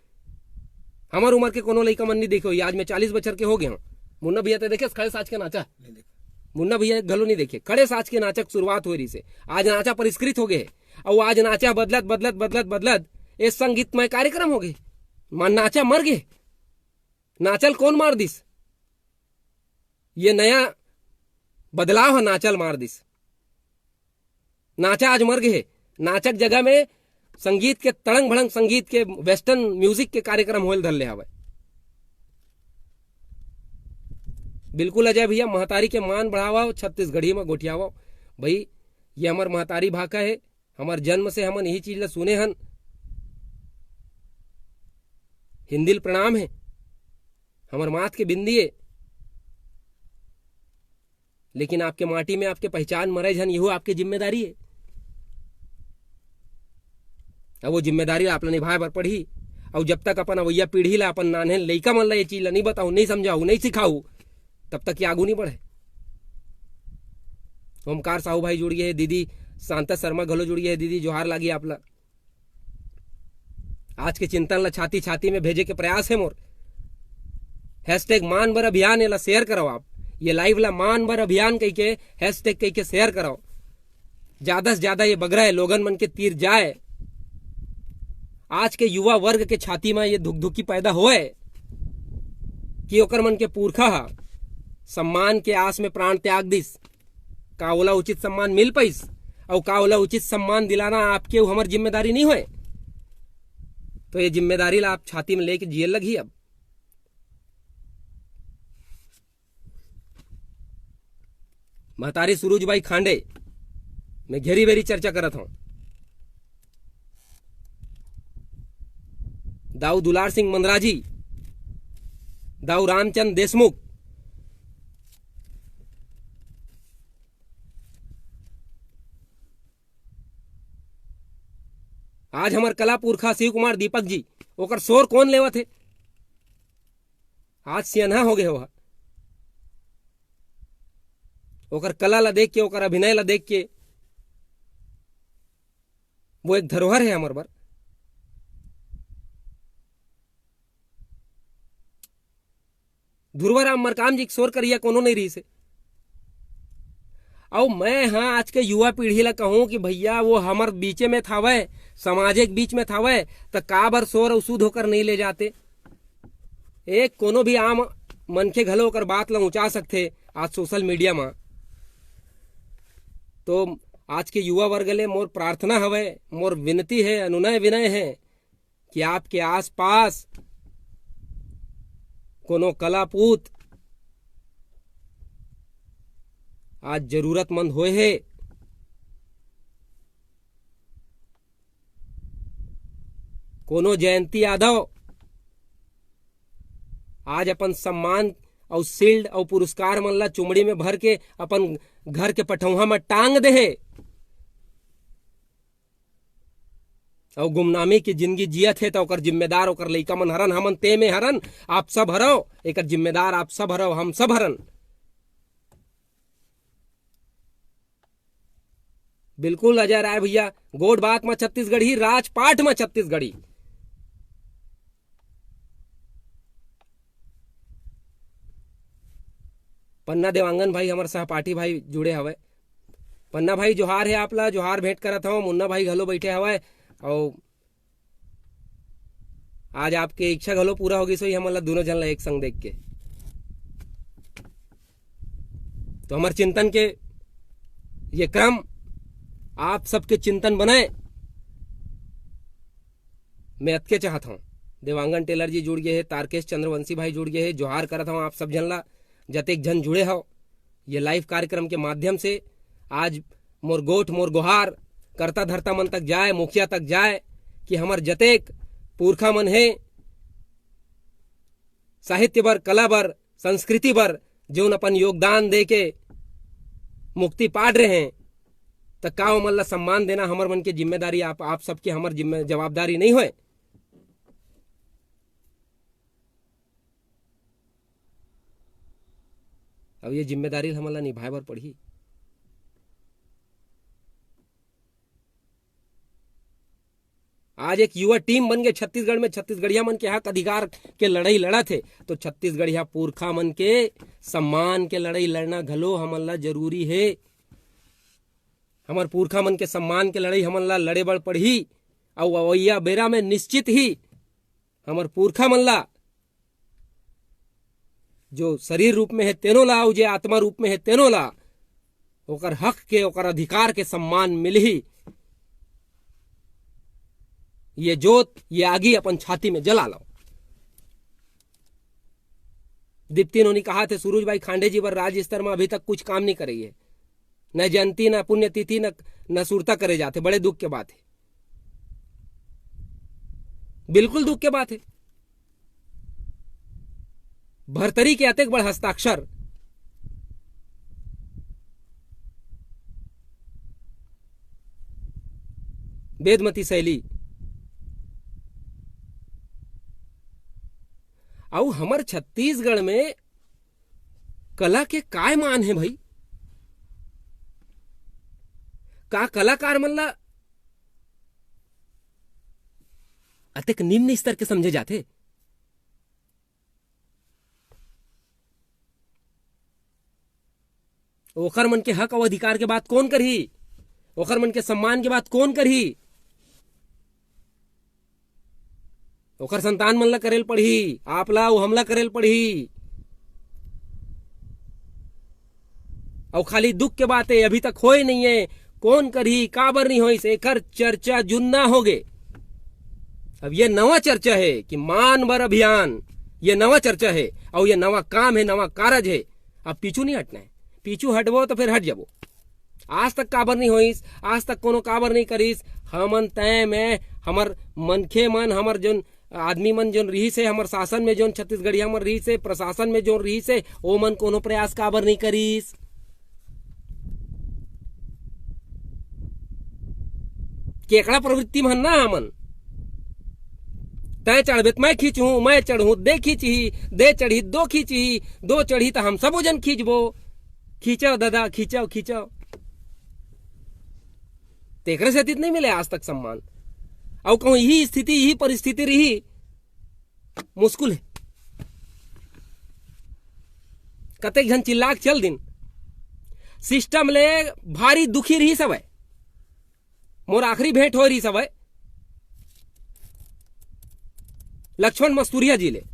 हमर उम्र के कोनो लइका मन नहीं देखे हो। आज मैं चालीस बछर के हो गए हूँ। मुन्ना भैया ते देखे खड़े साज के नाचा? नहीं देखे। मुन्ना भैया घलो नहीं देखे। खड़े साज के नाचा के शुरुआत हो रही से, आज नाचा परिष्कृत हो गए हे। अउ आज नाचा बदलत, बदलत, बदलत, बदलत, ये संगीतमय कार्यक्रम हो गए। मा-, नाचा मर गए। नाचल कौन मार दिस? ये नया बदलाव ह नाचल मार दिस। नाचा आज मर गे हे। नाचक जगह में संगीत के, तड़ंग भड़ंग संगीत के, वेस्टर्न म्यूजिक के कार्यक्रम होल धर ले हवय। बिल्कुल अजय भैया, महतारी के मान बढ़ावा, छत्तीसगढ़ी में गोठियावा। भाई, ये हमर महतारी भाखा हे, हमर जन्म से हमन यही चीज ला सुने हन। हिंदी ल प्रणाम हे, हमर माथ के बिंदी हे, लेकिन आपके माटी में आपके पहचान मरे झन, यहू आपके जिम्मेदारी हे। अब वो जिम्मेदारी ला आप ला निभाए बर पड़ही। अउ जब तक अपन अवइया पीढ़ी ला, अपन नान्हे लइका मन ला ये चीज ला नहीं बताऊ, नहीं समझाऊ, नहीं सिखाऊ, तब तक ये आगू नहीं बढ़े। ओमकार साहू भाई जुड़ गए हे, दीदी शांता शर्मा घलो जुड़ गए हे, दीदी जोहार लागी आप ला। आज के चिंतन ला छाती छाती में भेजे के प्रयास हे मोर। हैशटैग मान बर अभियान, एला शेयर करव आप, ये लाइव ला मान बर अभियान कहिके, हैशटैग कहिके शेयर करव। ज्यादा से ज्यादा ये बगरा हे लोगन मन के तीर जाए। आज के युवा वर्ग के छाती में ये धुकधुकी पैदा होए कि ओकर मन के पुरखा ह सम्मान के आस में प्राण त्याग दिस। का ओला उचित सम्मान मिल पाइस? अउ का ओला उचित सम्मान दिलाना आपके अउ हमर जिम्मेदारी नहीं होए? तो ये जिम्मेदारी ला आप छाती में लेके जिए लगही। अब महतारी सुरुज बाई खांडे में घेरी बेरी चर्चा करत हूं। दाऊ दुलार सिंह मंदराजी, दाऊ रामचंद देशमुख, आज हमर कला पुरखा शिव कुमार दीपक जी, ओकर शोर कौन लेवत हे? आज सियनहा हो गए हो। ओकर कला ला देख के, ओकर अभिनय ला देख के, वो एक धरोहर हे हमर बर। धुरवा राम मरकाम जी के शोर करिया कोनो नहीं रहिस हे। अउ मैं हा आज के युवा पीढ़ी ला कहूं कि भैया, वो हमर बीचे में थावय, समाजे के बीच में थावय, त काबर शोर अउ सुध होकर नहीं ले जाते? एक कोनो भी आम मनखे घलो ओकर बात ला ऊंचा सकथे आज सोशल मीडिया म। तो आज के युवा वर्ग ले मोर प्रार्थना हवय, मोर विनती हे, अनुनय विनय हे कि आपके आसपास कोनो कलापूत आज जरूरतमंद होए हे, कोनो जयंती यादव आज अपन सम्मान अउ शील्ड अउ पुरस्कार मन ला चुमड़ी में भर के अपन घर के पठौहा में टांग दे हे अउ गुमनामी की जिंदगी जियत हे, त ओकर जिम्मेदार ओकर लइका मन हरन, हमन ते में हरन, आप सब हरव, एकर जिम्मेदार आप सब हरव, हम सब हरन। बिल्कुल अजय राय भैया, गोठ बात म छत्तीसगढ़ी, राजपाट म छत्तीसगढ़ी। पन्ना देवांगन भाई, हमर सहपाठी भाई जुड़े हवय। पन्ना भाई, जोहार हे आप ला, जोहार भेंट करत हव। मुन्ना भाई घलो बैठे हवय, अउ आज आपके इच्छा घलो पूरा हो गिस होही, हमन ला दोनों झन ला एक संग देख के। तो हमर चिंतन के ये क्रम आप सबके चिंतन बनय, मैं अतके चाहत हव। देवांगन टेलर जी जुड़ गए हे, तारकेश चंद्रवंशी भाई जुड़ गए हे, जोहार करत हव आप सब झन ला, जतेक झन जुड़े हव ये लाइव कार्यक्रम के माध्यम से। आज मोर गोठ, मोर गोहार करता धरता मन तक जाए, मुखिया तक जाए कि हमर जतेक पुरखा मन हे, साहित्य बर, कला बर, संस्कृति बर जोन अपन योगदान दे के मुक्ति पाट रहे हैं, त का ओमन ला सम्मान देना हमर मन के जिम्मेदारी, आप, आप सबके हमर जिम्मे-, जवाबदारी नहीं होय? अब ये जिम्मेदारी ल हमन ला निभाए बर पड़ही। आज एक युवा टीम बन के छत्तीसगढ़ में छत्तीसगढ़िया मन के हक अधिकार के लड़ाई लड़त हे, तो छत्तीसगढ़िया पुरखा मन के सम्मान के लड़ाई लड़ना घलो हमन ला जरूरी हे। हमर पुरखा मन के सम्मान के लड़ाई हमन ला लड़े बर पड़ही, अउ अवइया बेरा में निश्चित ही हमर पुरखा मन ला, जो शरीर रूप में हे तेनो ला, अउ जे आत्मा रूप में हे तेनो ला, ओकर हक के, ओकर अधिकार के सम्मान मिलही। ये जोत, ये आगी अपन छाती में जला लव। दीप्ति नोनी कहाथे, "सूरज भाई खांडे जी बर राज्य स्तर में अभी तक कुछ काम नहीं करे हे, न जयंती, न पुण्यतिथि, न, न सुरता करे जाथे। बड़े दुख के बात हे।" बिल्कुल दुख के बात हे। भरतरी के अतेक बड़ हस्ताक्षर, वेदमती शैली। अउ हमर छत्तीसगढ़ में कला के काय मान हे भाई? का कलाकार मन ला अतेक निम्न स्तर के समझे जाथे? ओकर मन के हक अउ अधिकार के बात कोन करही? ओकर मन के सम्मान के बात कोन करही? ओकर संतान मन ला करेल पड़ही, आप ला अउ हमला करेल पड़ही। अउ खाली दुख के बात हे, अभी तक होए नहीं हे। कोन करही, काबर नहीं होइस, एकर चर्चा जुन्ना हो गे। अब ये नवा चर्चा हे कि मान बर अभियान, ये नवा चर्चा हे, अउ ये नवा काम हे, नवा कारज हे। अब पीछू नहीं हटना हे, पीछू हटबो तो फिर हट जाबो। आज तक काबर नहीं होइस, आज तक कोनो काबर नहीं करिस। हमन तय में हमर मनखे मन, हमर जोन आदमी मन जोन रिहिस हे, हमर शासन में जोन छत्तीसगढ़िया मन रिहिस हे, प्रशासन में जोन रिहिस हे, ओमन कोनो प्रयास काबर नहीं करिस? केकड़ा प्रवृत्ति में हन ना हमन। तैं चढ़बे त मैं खींचहूं, मैं चढ़हूं त दे खींचही, दे चढ़ही त दो खींचही, दो चढ़ही त हम सबो जन खींचबो। खींचव दादा, खींचव, खींचव। तेकरे सेती त नहीं मिले आज तक सम्मान। अउ कहूं यही स्थिति, यही परिस्थिति रही, मुश्किल हे। कतेक झन चिल्ला के चल दिन। सिस्टम ले भारी दुखी रही सब हे। मोर आखिरी भेंट होए रही सब हे लक्ष्मण मस्तुरिया जी ले।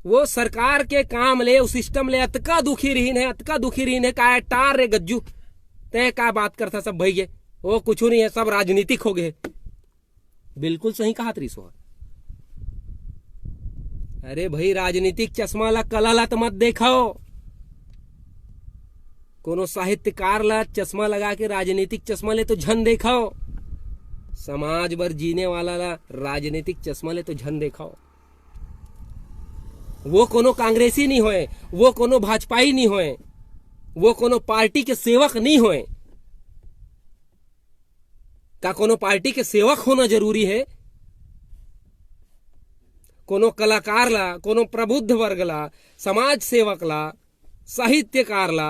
वो सरकार के काम ले, उस सिस्टम ले अतका दुखी रहीन हे, अतका दुखी रहीन हे, काय टार रे गज्जू। तैं का बात करथा सब भइगे? वो कुछू नहीं है, सब राजनीतिक हो गए। बिल्कुल सही कहा तरीस हो। अरे भाई, राजनीतिक चश्मा ला, कला ला तो मत देखो। कोनो साहित्यकार ला चश्मा लगा के, राजनीतिक चश्मा ले तो झन देखो। समाज बर जीने वाला ला राजनीतिक चश्मा ले तो झन देखो। वो कोनो कांग्रेसी नहीं होए, वो कोनो भाजपाई नहीं होए, वो कोनो पार्टी के सेवक नहीं होए। का कोनो पार्टी के सेवक होना जरूरी है? कोनो कलाकार ला, कोनो प्रबुद्ध वर्ग ला, समाज सेवक ला, साहित्यकार ला,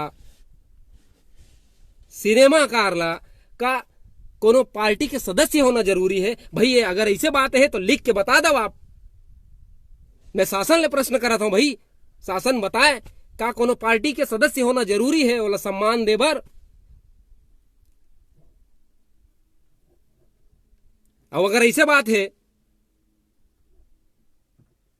सिनेमाकार ला, का कोनो पार्टी के सदस्य होना जरूरी है? भाई, ये अगर ऐसे बात है तो लिख के बता दो आप। मैं शासन ले प्रश्न करत हूँ भाई, शासन बताए, का कोनो पार्टी के सदस्य होना जरूरी है ओला सम्मान दे बर? अब अगर ऐसे बात है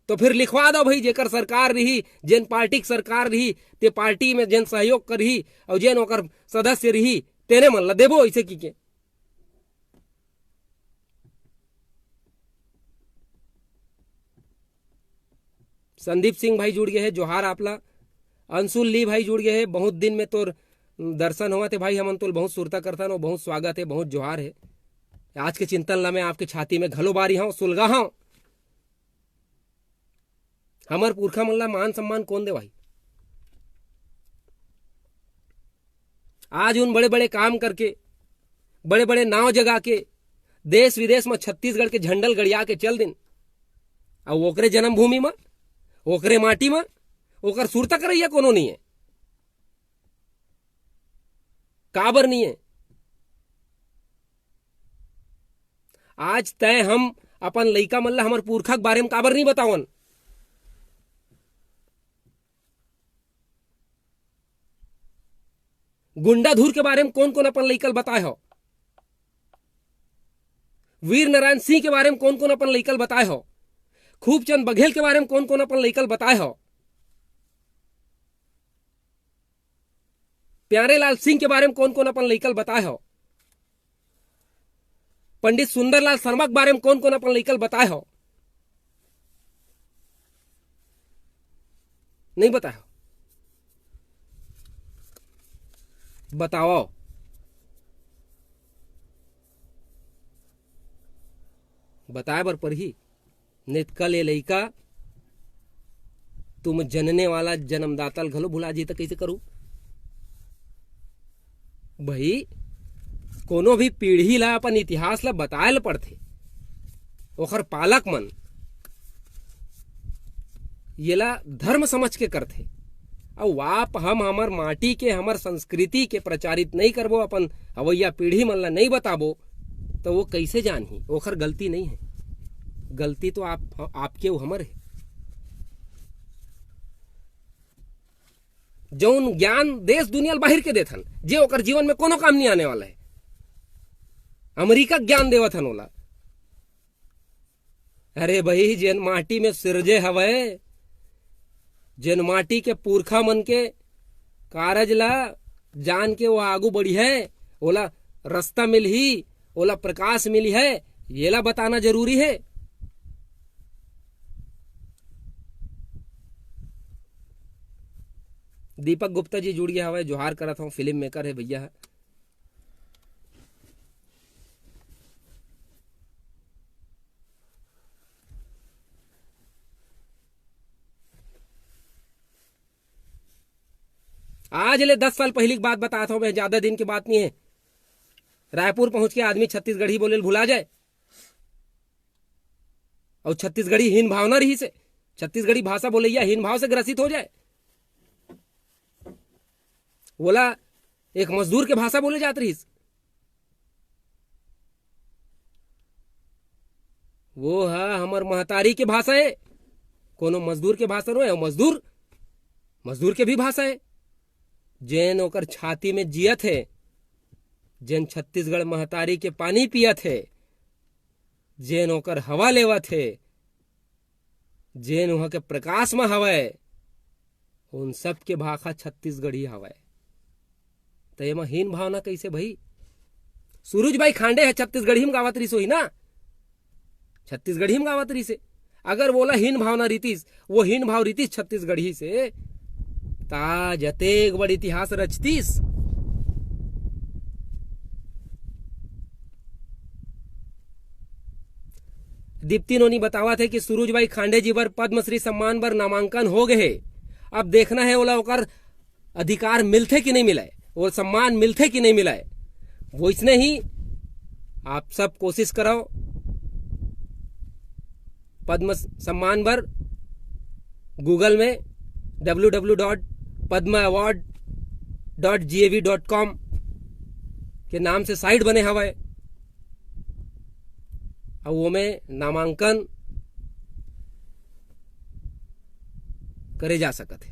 तो फिर लिखवा दो भाई, जेकर सरकार रही, जेन पार्टी के सरकार रही, ते पार्टी में जेन सहयोग करही और जेन ओकर सदस्य रही, तेने मन ला देबो ऐसे की के। संदीप सिंह भाई जुड़ गए हैं, जोहार आपला। अंशुल ली भाई जुड़ गए हैं, बहुत दिन में तोर दर्शन होवत हे भाई, हमन तोल बहुत सुरता करथन, बहुत स्वागत है, बहुत जोहार है। आज के चिंतन ला मैं आपके छाती में घलो बारी हूँ, सुलगा हूँ। हमर पुरखा मन ला मान सम्मान कौन देवाही? आज उन बड़े बड़े काम करके, बड़े बड़े नाव जगा के, देश विदेश में छत्तीसगढ़ के झंडल गड़िया के चल दिन। अब ओकरे जन्मभूमि में, ओकरे माटी में, ओकर सुरता करैया कोनो नहीं है। काबर नहीं है? आज तय हम अपन लइका मन ला हमर पुरखा के बारे में काबर नहीं बतावन? गुंडाधुर के बारे में कौन कौन अपन लइका ल बताए हो? वीर नारायण सिंह के बारे में कौन कौन अपन लइका ल बताए हो? खूबचंद बघेल के बारे में कौन कौन अपन लइका ल बताए हो? प्यारेलाल सिंह के बारे में कौन कौन अपन लइका ल बताए हो? पंडित सुंदरलाल शर्मा के बारे में कौन कौन अपन लइका ल बताए हो? नहीं बताए हो? बताओ। बताए बर परही। नेतका ले लइका, तुम जनने वाला जन्मदाता ल घलो भुला जी, त कइसे करू? भाई, कोनो भी पीढ़ी ला अपन इतिहास ला बताए ल पड़थे। ओखर पालक मन येला धर्म समझ के करथे। अउ आप हम हमर माटी के, हमर संस्कृति के प्रचारित नहीं करबो, अपन अवैया पीढ़ी मन ला नहीं बताबो, तो वो कैसे जानही? ओखर गलती नहीं है, गलती तो आप, आपके अउ हमर है। जौन ज्ञान देश दुनिया ल बाहिर के देथन, जे ओकर जीवन में कोनो काम नहीं आने वाला है, अमेरिका ज्ञान देवत हन ओला। अरे भाई, जेन माटी में सिरजे हवय, जेन माटी के पुरखा मन के कारज ला जान के वो आगू बढ़िहय, ओला रस्ता मिलही, ओला प्रकाश मिलही, येला बताना जरूरी है। दीपक गुप्ता जी जुड़ गया हवय, जोहार करत हूँ, फिल्म मेकर है भैया है। आज ले दस साल पहिली के बात बतात हूँ मैं, ज्यादा दिन के बात नहीं है। रायपुर पहुंच के आदमी छत्तीसगढ़ी बोले ल भुला जाए, और छत्तीसगढ़ी हीन भावना रहिस हे, छत्तीसगढ़ी भाषा बोलैया हीन भाव से ग्रसित हो जाए, ओला एक मजदूर के भाषा बोले जात रहिस। वो ह हमर महतारी के भाषा है, कोनो मजदूर के भाषा नो है, मजदूर, मजदूर के भी भाषा है। जेन ओकर छाती में जियत है, जेन छत्तीसगढ़ महतारी के पानी पियत है, जेन ओकर हवा लेवत है, जेन उहाँ के प्रकाश में हवय, उन सब के भाखा छत्तीसगढ़ी हवय। त एमा हीन भावना कइसे भई? सुरुज बाई खांडे ह छत्तीसगढ़ी म गावत रिहिस होही ना, छत्तीसगढ़ी म गावत रिहिस हे। अगर वोला हीन भावना रितिस, वो हीन भाव रितिस छत्तीसगढ़ी से, त आज अतेक बड़ इतिहास रचतिस। दीप्ति नोनी बतावत हे कि सुरुज बाई खांडे जी बर पद्मश्री सम्मान बर नामांकन हो गए हे। अब देखना हे ओला ओकर अधिकार मिलथे कि नहीं मिलय, वो सम्मान मिलथे कि नहीं मिलय। वइसने ही आप सब कोशिश करव पद्म सम्मान बर। Google में W W W dot Padma award dot G A V dot com के नाम से साइट बने हवय, अउ ओमे नामांकन करे जा सकत हे।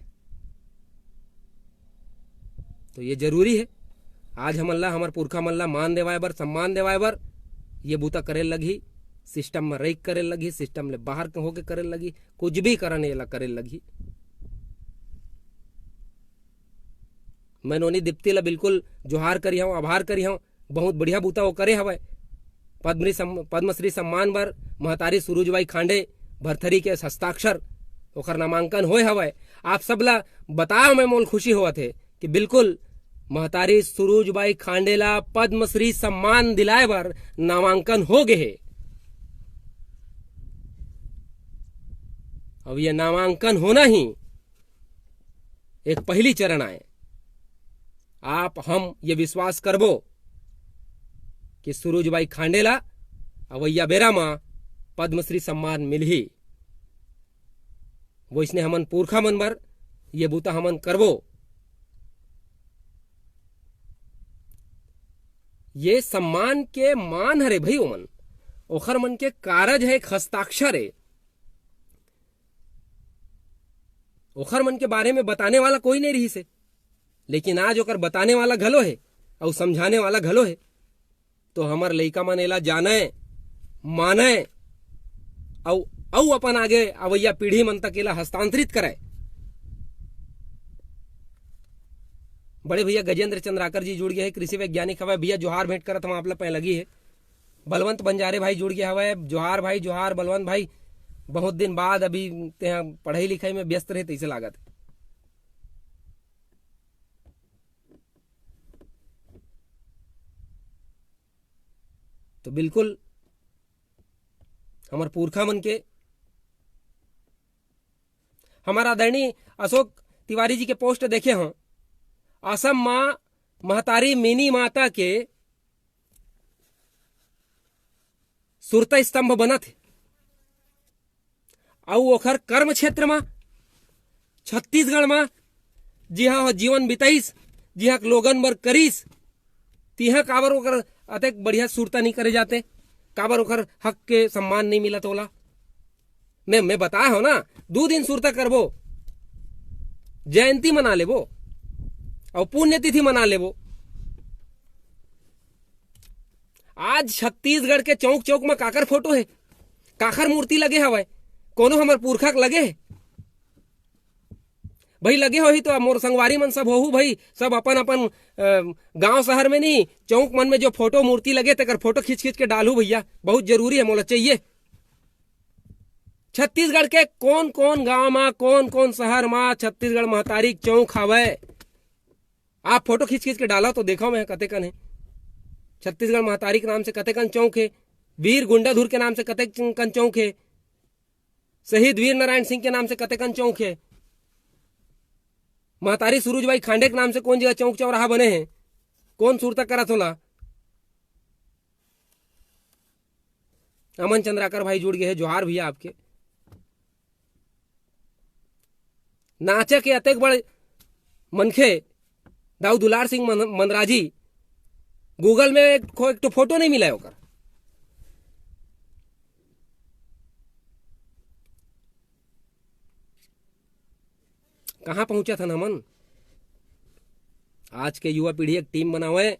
तो ये जरूरी हे, आज हमन ला, हमर पुरखा मन ला मान देवाय बर, सम्मान देवाय बर ये बूता करे लगही, सिस्टम में रहिके करे लगही, सिस्टम ले बाहर के होके करे लगही, कुछ भी करन एला करे लगही। मैं नोनी दीप्ति ला बिल्कुल जोहार करिहंव, आभार करिहंव, बहुत बढ़िया बूता वो करे हवय। पद्मश्री सम-, पद्मश्री सम्मान बर महतारी सुरुजबाई खांडे भरथरी के हस्ताक्षर, ओकर नामांकन होए हवय। आप सब ला बताव में मोल खुशी होवत हे कि बिल्कुल महतारी सुरुजबाई खांडे ला पद्मश्री सम्मान दिलाए बर नामांकन हो गए हे। अब ये नामांकन होना ही एक पहली चरण आए। आप हम ये विश्वास करबो कि सुरुजबाई खांडे ला अवैया बेरा म पद्मश्री सम्मान मिलही। वइसने हमन पुरखा मन बर ये बूता हमन करबो। ये सम्मान के मान हरे भई, ओमन, ओखर मन के कारज है, एक हस्ताक्षर है। ओखर मन के बारे में बताने वाला कोई नहीं रहिस हे, लेकिन आज ओकर बताने वाला घलो हे अउ समझाने वाला घलो हे। तो हमर लइका मन एला जानय, मानय अउ, अउ अपन आगे अवैया पीढ़ी मन तक एला हस्तांतरित करय। बड़े भैया गजेंद्र चंद्राकर जी जुड़ गए हे, कृषि वैज्ञानिक हवय। भैया जोहार भेंट करत हवं आप ला, पैं लगी हे। बलवंत बंजारे भाई जुड़ गए हवय, जोहार भाई, जोहार बलवंत भाई, बहुत दिन बाद। अभी तेहा पढ़ाई लिखाई में व्यस्त रहे तइसे लागत हे। तो बिल्कुल हमर पुरखा मन के, हमर आदरणीय अशोक तिवारी जी के पोस्ट देखे हों, असम म महतारी मिनी माता के सुरता स्तंभ बनत हे, अउ ओखर कर्म क्षेत्र म, छत्तीसगढ़ म, जिहां ओह जीवन बिताइस, जिहां लोगन बर करिस, तिहां काबर ओकर अतेक बढ़िया सुरता नइ करे जाते? काबर ओकर हक के सम्मान नइ मिलत ओला? मैं, मैं बताए हों ना, दू दिन सुरता करबो, जयंती मना लेबो अउ पुण्यतिथि मना लेबो। आज छत्तीसगढ़ के चौक चौक म काकर फोटो हे, काखर मूर्ति लगे हवय? कोनो हमर पुरखा के लगे हे? भई लगे होही तो मोर संगवारी मन सब होहू भई, सब अपन अपन, अ, गांव शहर में नहीं, चौक मन में जो फोटो मूर्ति लगे तेकर फोटो खींच खींच के डालहू भैया, बहुत जरूरी है, मोला चाहिए। छत्तीसगढ़ के कौन कौन गांव म, कौन कौन शहर म छत्तीसगढ़ महतारी के चौक हवय? आप फोटो खींच खींच के डाला तो देखा मैं कतेकन हे। छत्तीसगढ़ महतारी के नाम से कतेकन चौक हे, वीर गुंडाधुर के नाम से कतेकन चौक हे, शहीद वीर नारायण सिंह के नाम से कतेकन चौक हे, महतारी सुरुजबाई खांडे के नाम से कौन जगह चौक चौराहा बने हे, कौन सुरता करत ओला? अमन चंद्राकर भाई जुड़ गए हे, जोहार भैया आपके। नाचा के अतेक बड़ मनखे दाऊ दुलार सिंह मन-, मंदराजी, Google में एक ठो, एक ठो फोटो नहीं मिला है ओकर। कहाँ पहुंचत हन हमन? आज के युवा पीढ़ी एक टीम बनावे,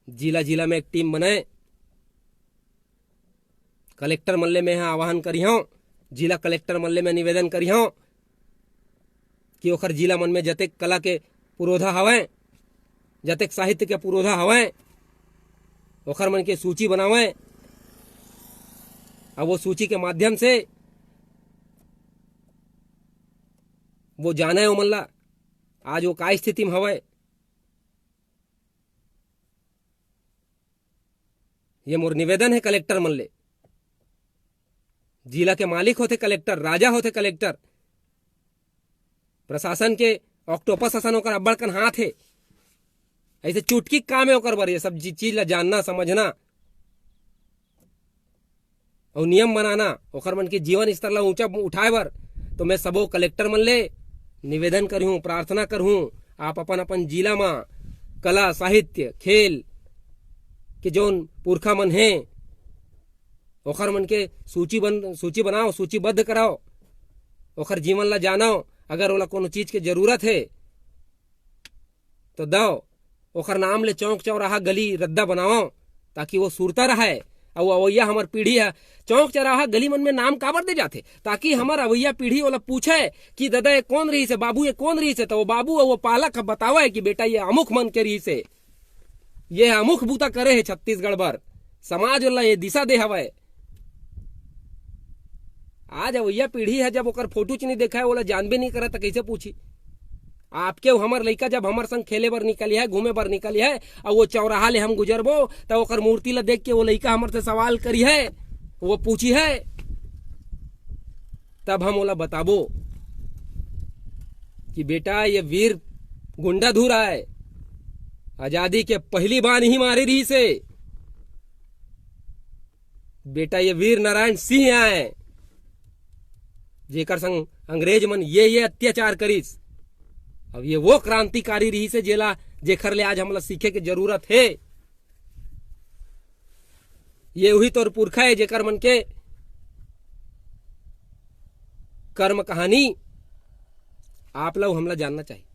जिला जिला में एक टीम बनाए। कलेक्टर मन ले मैं ह आह्वान करिहौं, जिला कलेक्टर मन ले मैं निवेदन करिहौं कि ओखर जिला मन में जतेक कला के पुरोधा हवय, जतेक साहित्य के पुरोधा हवय, ओखर मन के सूची बनावय। अब वो सूची के माध्यम से वो जाने ओमन ला, आज वो का स्थिति में हवय। ये मोर निवेदन है कलेक्टर मन ले। जिला के मालिक होथे कलेक्टर, राजा होथे कलेक्टर। प्रशासन के ऑक्टोपस असन ओकर अब्बड़ कन हाथ हे। ऐसे चुटकी काम है ओकर बर ये सब चीज ला जानना, समझना। अउ नियम बनाना, ओकर मन के जीवन स्तर ला ऊंचा उठाए बर, तो मैं सबो कलेक्टर मन ले निवेदन करहूं, प्रार्थना करहूं, आप अपन अपन जिला मा कला, साहित्य, खेल के जौन पुरखा मन हे, ओखर मन के सूची बन सूची बनाओ, सूचीबद्ध कराओ, ओखर जीवन ला जानो। अगर ओला कोनो चीज के जरूरत हे तो दव, ओखर नाम ले चौक चौराहा गली रद्दा बनावव, ताकि वो सुरता रहय। अउ अवइया हमर पीढ़ी ह चौक चौराहा गली मन में नाम काबर दे जाथे? ताकि हमर अवइया पीढ़ी ओला पूछे कि ददा ये कौन रहिस हे, बाबू ये कौन रहिस हे, तो वो बाबू अउ वो पालक ह बतावय कि बेटा ये अमुख मन के रहिस हे, ये अमुख बूता करे हे छत्तीसगढ़ बर, समाज ओला ये दिशा दे हवय। आज अवइया पीढ़ी ह जब ओकर फोटो च नहीं देखा है, ओला जानबे नहीं करत, त कइसे पूछी? आपके अउ हमर लइका जब हमर संग खेले बर निकली है, घूमे बर निकली है, अउ वो चौराहा ले हम गुजरबो, त ओकर मूर्ति ला देख के वो लइका हमर से सवाल करी है, वो पूछी है, तब हम ओला बताबो कि बेटा ये वीर गुंडाधुर आय, आजादी के पहली बान ही मारे रहिस हे। बेटा ये वीर नारायण सिंह आय, जेकर संग अंग्रेज मन ये ये अत्याचार करिस। अब ये वो क्रांतिकारी रहिस हे जेला, जेकर ले आज हमला सीखे के जरूरत हे। ये उही तोर पुरखा हे जेकर मन के कर्म कहानी आप ला अउ हमला जानना चाहिए,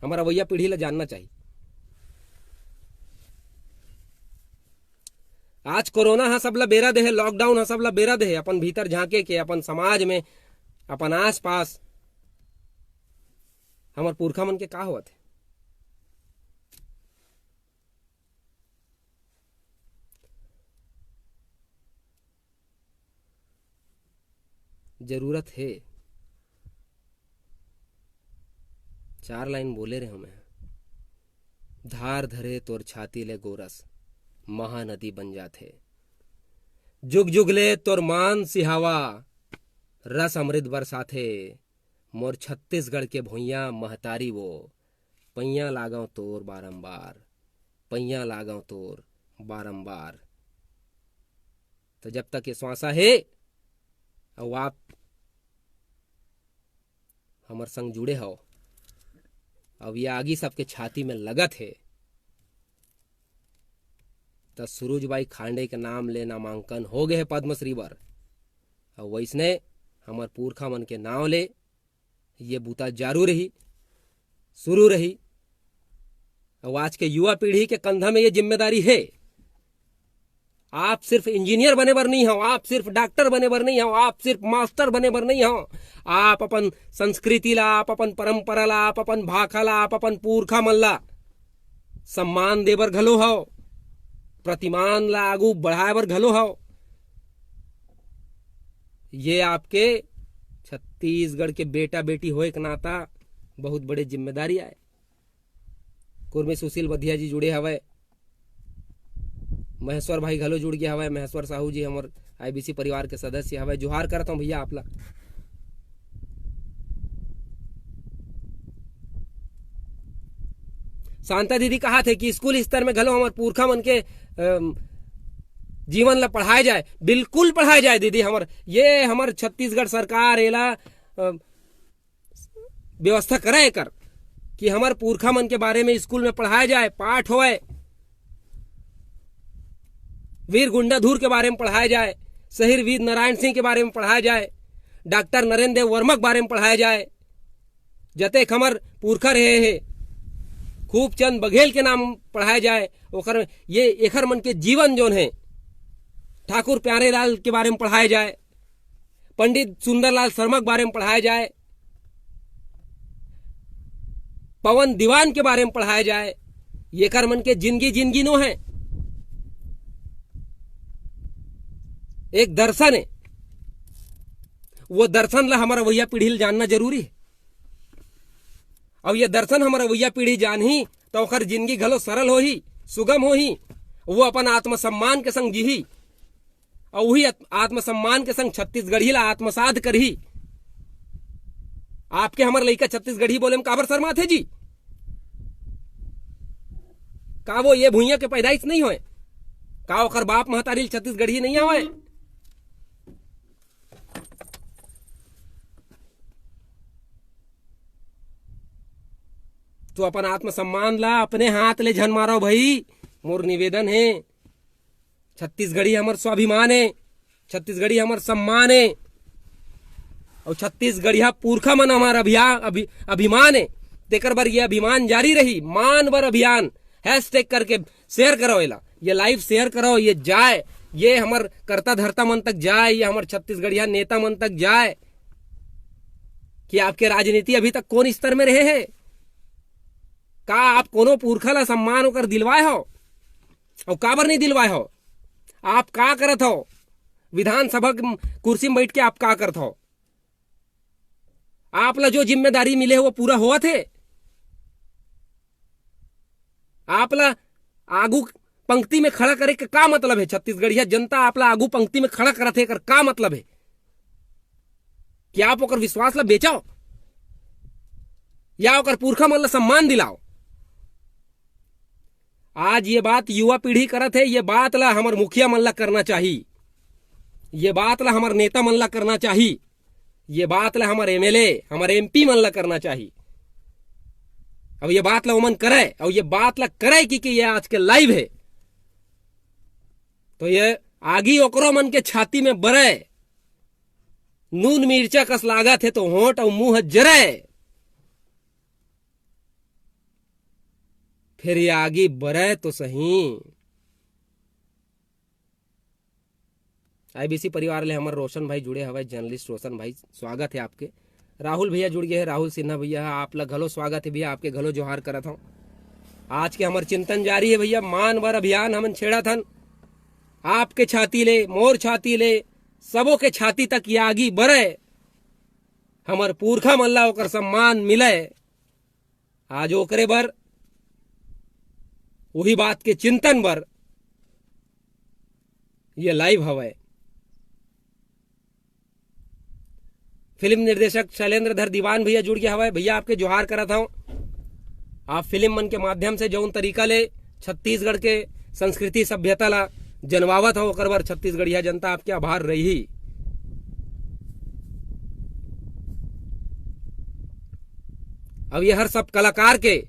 हमर अवइया पीढ़ी ला जानना चाहिए। आज कोरोना ह सबला बेरा देहे, लॉकडाउन ह सबला बेरा देहे अपन भीतर झांके के, अपन समाज में, अपन आसपास हमर पुरखा मन के का होवत हे। जरूरत हे। चार लाइन बोले रहे हूं मैं। धार धरे तोर छाती ले गोरस, महानदी बन जाथे। जुग जुग ले तोर मान सिहावा, रस अमृत बरसाथे। मोर छत्तीसगढ़ के भुइयां महतारी वो, पैया लागव तोर बारंबार, पैया लागव तोर बारंबार। तो जब तक ये श्वासा हे, अउ आप हमर संग जुड़े हव, अब ये आगी सबके छाती में लगत हे, त सुरुज बाई खांडे के नाम ले नामांकन हो गए हे पद्मश्री बर। अउ वैसने हमर पुरखा मन के नाम ले ये बूता जारू रही, शुरू रही। अउ आज के युवा पीढ़ी के कंधा में ये जिम्मेदारी हे। आप सिर्फ इंजीनियर बने बर नहीं हो, आप सिर्फ डॉक्टर बने बर नहीं हो, आप सिर्फ मास्टर बने बर नहीं हो। आप अपन संस्कृति ला, आप अपन परंपरा ला, आप अपन भाखा ला, आप अपन पुरखा मन ला सम्मान दे बर घलो हो, प्रतिमान ला आगू बढ़ाए बर घलो हो। ये आपके छत्तीसगढ़ के बेटा बेटी होए के नाता बहुत बड़े जिम्मेदारी आए। कुर्मी सुशील बधिया जी जुड़े हवय, महेश्वर भाई घलो जुड़ गया हवय। महेश्वर साहू जी हमर आईबीसी परिवार के सदस्य हवय। जोहार करत हूं भैया आप ला। शांता दीदी कहा थे कि स्कूल स्तर में घलो हमर पुरखा मन के, अम, जीवन ला पढ़ाए जाए। बिल्कुल पढ़ाए जाए दीदी। हमर ये हमर छत्तीसगढ़ सरकार एला, अम, व्यवस्था करे एकर कि हमर पुरखा मन के बारे में स्कूल में पढ़ाया जाए, पाठ होए, वीर गुंडाधुर के बारे में पढ़ाया जाए, शहीद वीर नारायण सिंह के बारे में पढ़ाया जाए, डॉक्टर नरेंद्र देव वर्मा के बारे में पढ़ाया जाए, जतेक हमर पुरखा रहे हे, खूबचंद बघेल के नाम पढ़ाया जाए, ओकर ये एखर मन के जीवन जौन हे, ठाकुर प्यारेलाल के बारे में पढ़ाया जाए, पंडित सुंदरलाल शर्मा के बारे में पढ़ाया जाए, पवन दीवान के बारे में पढ़ाया जाए। येकर मन के जिंदगी, जिंदगी नो है, एक दर्शन है। वो दर्शन ला हमर अवइया पीढ़ी ला जानना जरूरी है। अब ये दर्शन हमर अवइया पीढ़ी जानही, तो ओकर जिंदगी घलो सरल होही, सुगम होही। वो अपन आत्मसम्मान के संग जीही, अउ वही आत-, आत्मसम्मान के संग छत्तीसगढ़ी ला आत्मसात करही। आपके हमर लइका छत्तीसगढ़ी बोले में काबर शर्माथे जी? का वो ये भुइयां के पैदाइश नहीं होय? का ओकर बाप महतारी ल छत्तीसगढ़ी नहीं आवे? तो अपन आत्मसम्मान ला अपने हाथ ले झन मारो भाई, मोर निवेदन है। छत्तीसगढ़ी हमर स्वाभिमान है, छत्तीसगढ़ी हमर सम्मान है, अउ छत्तीसगढ़िया पुरखा मन हमर अभिया-, अभि-, अभिमान है। तेकर बर ये अभिमान जारी रही, मान बर अभियान, हैशटैग करके शेयर करो एला, ये लाइव शेयर करो, ये जाए, ये हमर कर्ता धर्ता मन तक जाए, ये हमर छत्तीसगढ़िया नेता मन तक जाए कि आपके राजनीति अभी तक कौन स्तर में रहे है। का आप कोनो पुरखा ला सम्मान ओकर दिलवाए हो? अउ काबर नहीं दिलवाए हो? आप का करत हो? विधानसभा के कुर्सी में बैठ के आप का करत हो? आप ला जो जिम्मेदारी मिले हे, वो पूरा होवत हे? आप ला आगू पंक्ति में खड़ा करे के का मतलब हे? छत्तीसगढ़िया जनता आप ला आगू पंक्ति में खड़ा करत हे, एकर का मतलब हे? कि आप ओकर विश्वास ला बेचो या ओकर पुरखा मन ला सम्मान दिलाओ? आज ये बात युवा पीढ़ी करत हे, ये बात ला हमर मुखिया मन ला करना चाही, ये बात ला हमर नेता मन ला करना चाही, ये बात ला हमर एमएलए, हमर एमपी मन ला करना चाही। अब ये बात ला ओमन करे, अउ ये बात ला करे कि, कि ये आज के लाइव हे, तो ये आगी ओकरो मन के छाती में बरे, नून मिर्चा कस लागत हे तो होंठ अउ मुंह जरे। फिर ये आगी बरे तो सही। आईबीसी परिवार ले हमर रोशन भाई जुड़े हवय, जर्नलिस्ट रोशन भाई, स्वागत है आपके। राहुल भैया जुड़ गए हैं, राहुल सिन्हा भैया, आप ला घलो स्वागत है भैया, आपके घलो जोहार करत हूँ। आज के हमर चिंतन जारी है भैया, मान बर अभियान हमन छेड़त हन। आपके छाती ले, मोर छाती ले, सबो के छाती तक ये आगी बरे, हमर पुरखा मन ला ओकर सम्मान मिले। आज ओकरे बर, उही बात के चिंतन बर ये लाइव हवय। फिल्म निर्देशक शैलेंद्र धर दीवान भैया जुड़ गया हवय। भैया, आपके जोहार करत हव। आप फिल्म मन के माध्यम से जौन तरीका ले छत्तीसगढ़ के संस्कृति सभ्यता ला जनवावत हव, ओकर बर छत्तीसगढ़िया जनता आपके आभार रही। अब ये हर सब कलाकार के,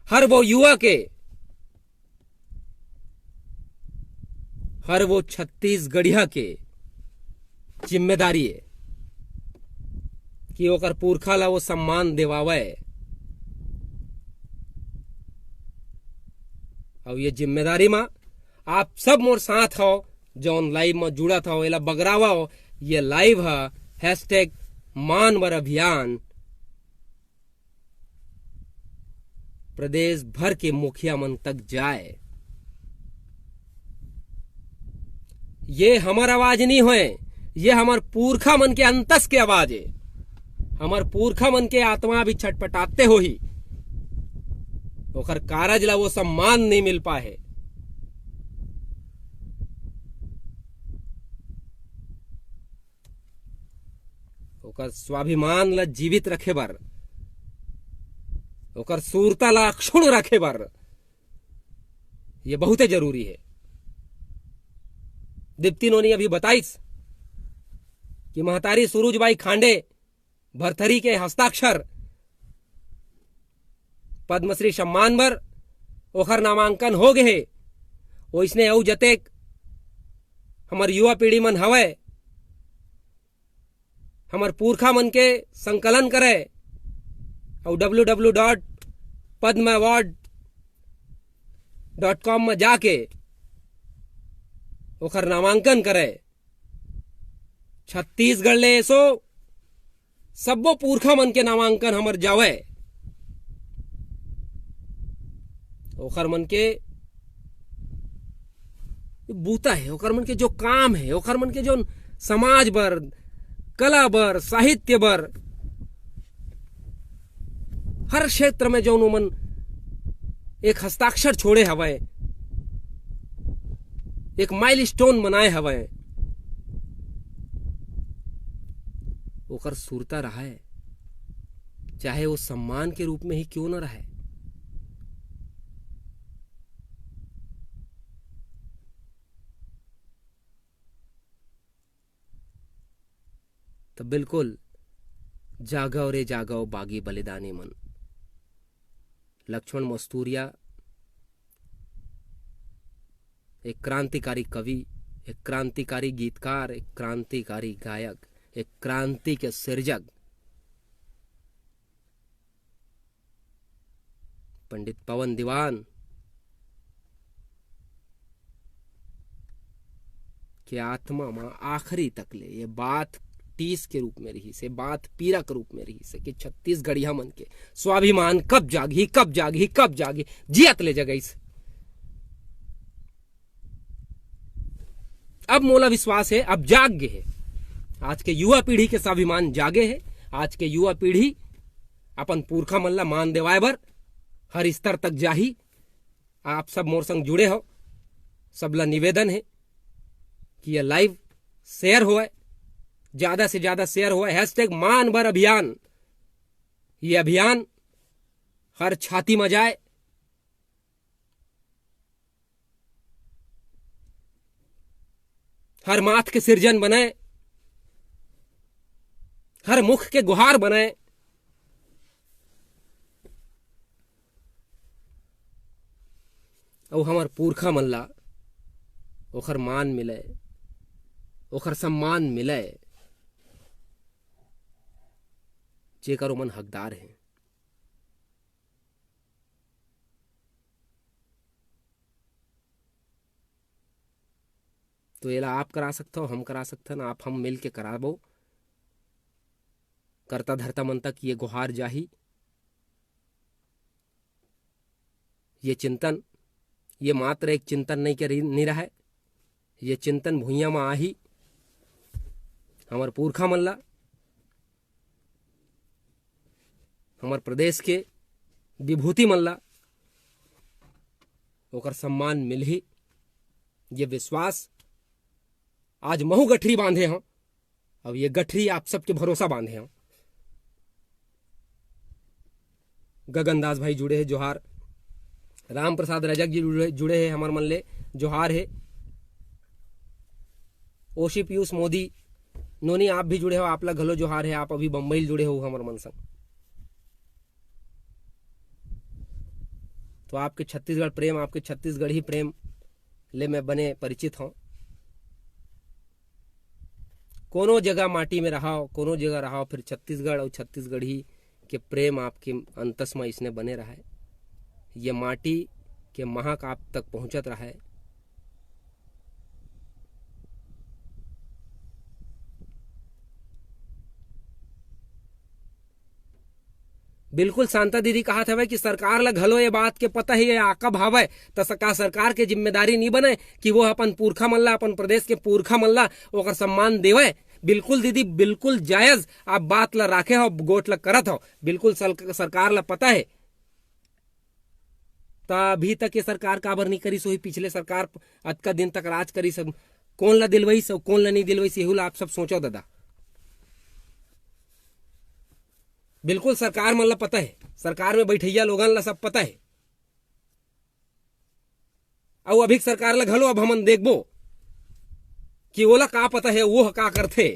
हर वो युवा के, हर वो छत्तीसगढ़िया के जिम्मेदारी है कि ओकर पुरखा ला वो सम्मान देवावे। अब ये जिम्मेदारी मा आप सब मोर साथ हो, जौन लाइव मा जुड़त हो, एला बगरावा हो। ये लाइव है हैशटैग मान बर अभियान। प्रदेश भर के मुखिया मन तक जाए। ये हमर आवाज नहीं होए, ये हमर पुरखा मन के अंतस के आवाज है। हमर पुरखा मन के आत्मा भी छटपटाते होही, ओकर कारज ला वो सम्मान नहीं मिल पाए। ओकर स्वाभिमान ला जीवित रखे बर, ओकर सूरता ला अक्षुण रखे बर, ये बहुते जरूरी है। दीप्ति नोनी अभी बताइस कि महतारी सुरुज बाई खांडे भरथरी के हस्ताक्षर पद्मश्री सम्मान बर ओखर नामांकन हो गए हे। ओइसने अउ जतेक हमर युवा पीढ़ी मन हवय, हमर पुरखा मन के संकलन करे अउ डब्ल्यू डब्ल्यू डॉट पद्म अवार्ड डॉट कॉम में जाके ओखर नामांकन करे। छत्तीसगढ़ ले एसो सब्बो पुरखा मन के नामांकन हमर जावय। ओखर मन के बूता हे, ओखर मन के जो काम हे, ओखर मन के जो समाज बर, कला बर, साहित्य बर, हर क्षेत्र में जौन ओमन एक हस्ताक्षर छोड़े हवय, एक माइलस्टोन बनाए हवय, ओकर सुरता रहय, चाहे वो सम्मान के रूप में ही क्यों न रहय। तो बिल्कुल जागव रे जागव बागी बलिदानी मन। लक्ष्मण मस्तूरिया एक क्रांतिकारी कवि, एक क्रांतिकारी गीतकार, एक क्रांतिकारी गायक, एक क्रांति के सिरजक पंडित पवन दीवान के आत्मा म आखिरी तक ले ये बात टीस के रूप में रहिस हे, बात पीरा के रूप में रहिस हे कि छत्तीसगढ़िया मन के स्वाभिमान कब जागही, कब जागही, कब जागही, जियत ले जगइस। अब मोला विश्वास हे, अब जाग गे हे। आज के युवा पीढ़ी के स्वाभिमान जागे हे। आज के युवा पीढ़ी अपन पुरखा मन ला मान देवाए बर हर स्तर तक जाही। आप सब मोर संग जुड़े हो, सबला निवेदन हे कि ये लाइव शेयर होवय, ज्यादा से ज्यादा शेयर होवय। हैशटैग मान बर अभियान, ये अभियान हर छाती म जाए, हर माथ के सिरजन बनय, हर मुख के गुहार बनय, अउ हमर पुरखा मन ला ओखर मान मिलय, ओखर सम्मान मिलय, जेकर ओमन हकदार हे। तो एला आप करा सकथव, हम करा सकथन, आप हम मिल के कराबो। करता धरता मन तक ये गुहार जाही। ये चिंतन, ये मात्र एक चिंतन नहीं के रही, नहीं रहय। ये चिंतन भुइयां म आही। हमर पुरखा मन ला, हमर प्रदेश के विभूति मन ला ओकर सम्मान मिलही। ये विश्वास आज महू गठरी बांधे हंव। अब ये गठरी आप सबके भरोसा बांधे हंव। गगन दास भाई जुड़े हे, जोहार। राम प्रसाद रजक जी जुड़े, जुड़े हे हमर मन ले, जोहार हे। ओशी पीयूष मोदी, नोनी आप भी जुड़े हो, आप ला घलो जोहार हे, आप अभी बम्बई ले जुड़े हो हमर मन संग। तो आपके छत्तीसगढ़ प्रेम, आपके छत्तीसगढ़ी प्रेम ले मैं बने परिचित हंव। कोनो जगह माटी में रहाव, कोनो जगह रहाव, फिर छत्तीसगढ़ अउ छत्तीसगढ़ी के प्रेम आपके अंतस म इसने बने रहय। ये माटी के महक आप तक पहुंचत रहय। बिल्कुल शांता दीदी कहत हवय कि सरकार ल घलो ये बात के पता हे, ये आकब हवय, त स-, का सरकार के जिम्मेदारी नी बनय कि वो अपन पुरखा मन ला, अपन प्रदेश के पुरखा मन ला ओकर सम्मान देवय? बिल्कुल दीदी, बिल्कुल जायज आप बात ला राखे हो, गोठ ला करत हो, बिल्कुल सल-, सरकार ला पता हे। त अभी तक ये सरकार काबर नी करिस होही? पिछले सरकार अतका दिन तक राज करिस, कोन ला दिलवइस अउ कोन ला नी दिलवइस, एहू ला आप सब सोचो दादा। बिल्कुल सरकार मन ला पता हे, सरकार में बैठइया लोगन ला सब पता हे। अउ अभी के सरकार ला घलो अब हमन देखबो कि ओला का पता हे, वो ह का करथे।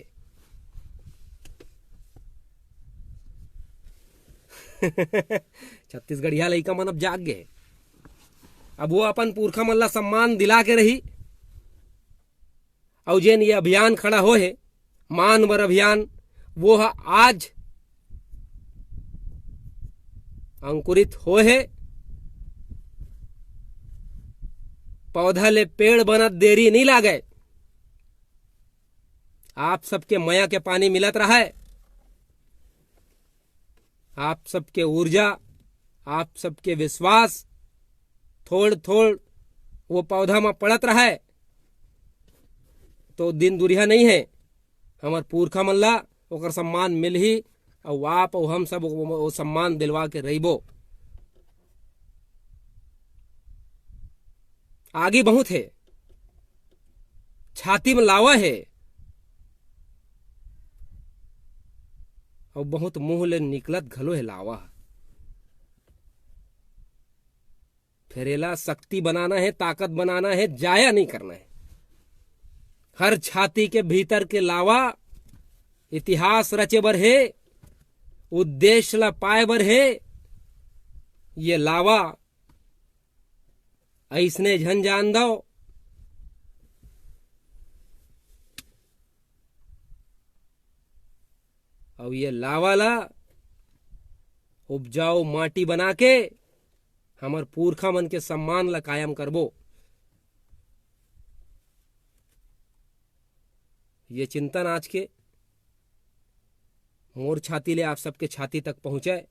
छत्तीसगढ़िया लइका मन अब जाग गे। अब वो अपन पुरखा मन ला सम्मान दिला के रही। अउ जेन ये अभियान खड़ा होए हे, मान बर अभियान, वो ह आज अंकुरित होए हे। पौधा ले पेड़ बनत देरी नइ लागय। आप सबके मया के पानी मिलत रहय। आप सबके ऊर्जा, आप सबके विश्वास, थोड़ थोड़ वो पौधा म पड़त रहय, तो दिन दुरिहा नहीं है, हमर पुरखा मन ला ओकर सम्मान मिलही, अउ आप अउ हम सब वो, वो सम्मान दिलवा के रहिबो। आगी बहुत हे, छाती म लावा हे, अउ बहुत मुंह ले निकलत घलो हे लावा। फेर एला शक्ति बनाना हे, ताकत बनाना हे, जाया नहीं करना हे। हर छाती के भीतर के लावा इतिहास रचे बर हे, उद्देश्य ला पाए बर हे। ये लावा अइसने झन जान दव। अउ ये लावा ला उपजाऊ माटी बना के हमर पुरखा मन के सम्मान ला कायम करबो। ये चिंतन आज के मोर छाती ले आप सबके छाती तक पहुँचय,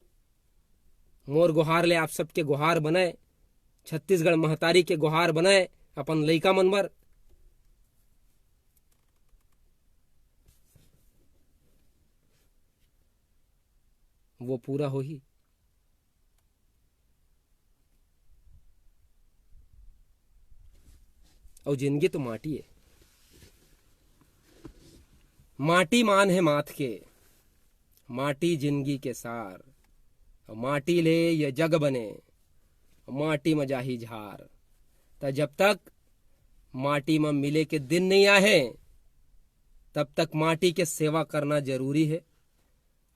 मोर गुहार ले आप सबके गुहार बनय, छत्तीसगढ़ महतारी के गुहार बनय अपन लइका मन बर। वो पूरा होही। अउ जिंदगी तो माटी हे, माटी मान हे माथ के, माटी जिंदगी के सार, अउ माटी ले ये जग बने, अउ माटी म जाही झार। त जब तक माटी म मिले के दिन नहीं आहे, तब तक माटी के सेवा करना जरूरी हे।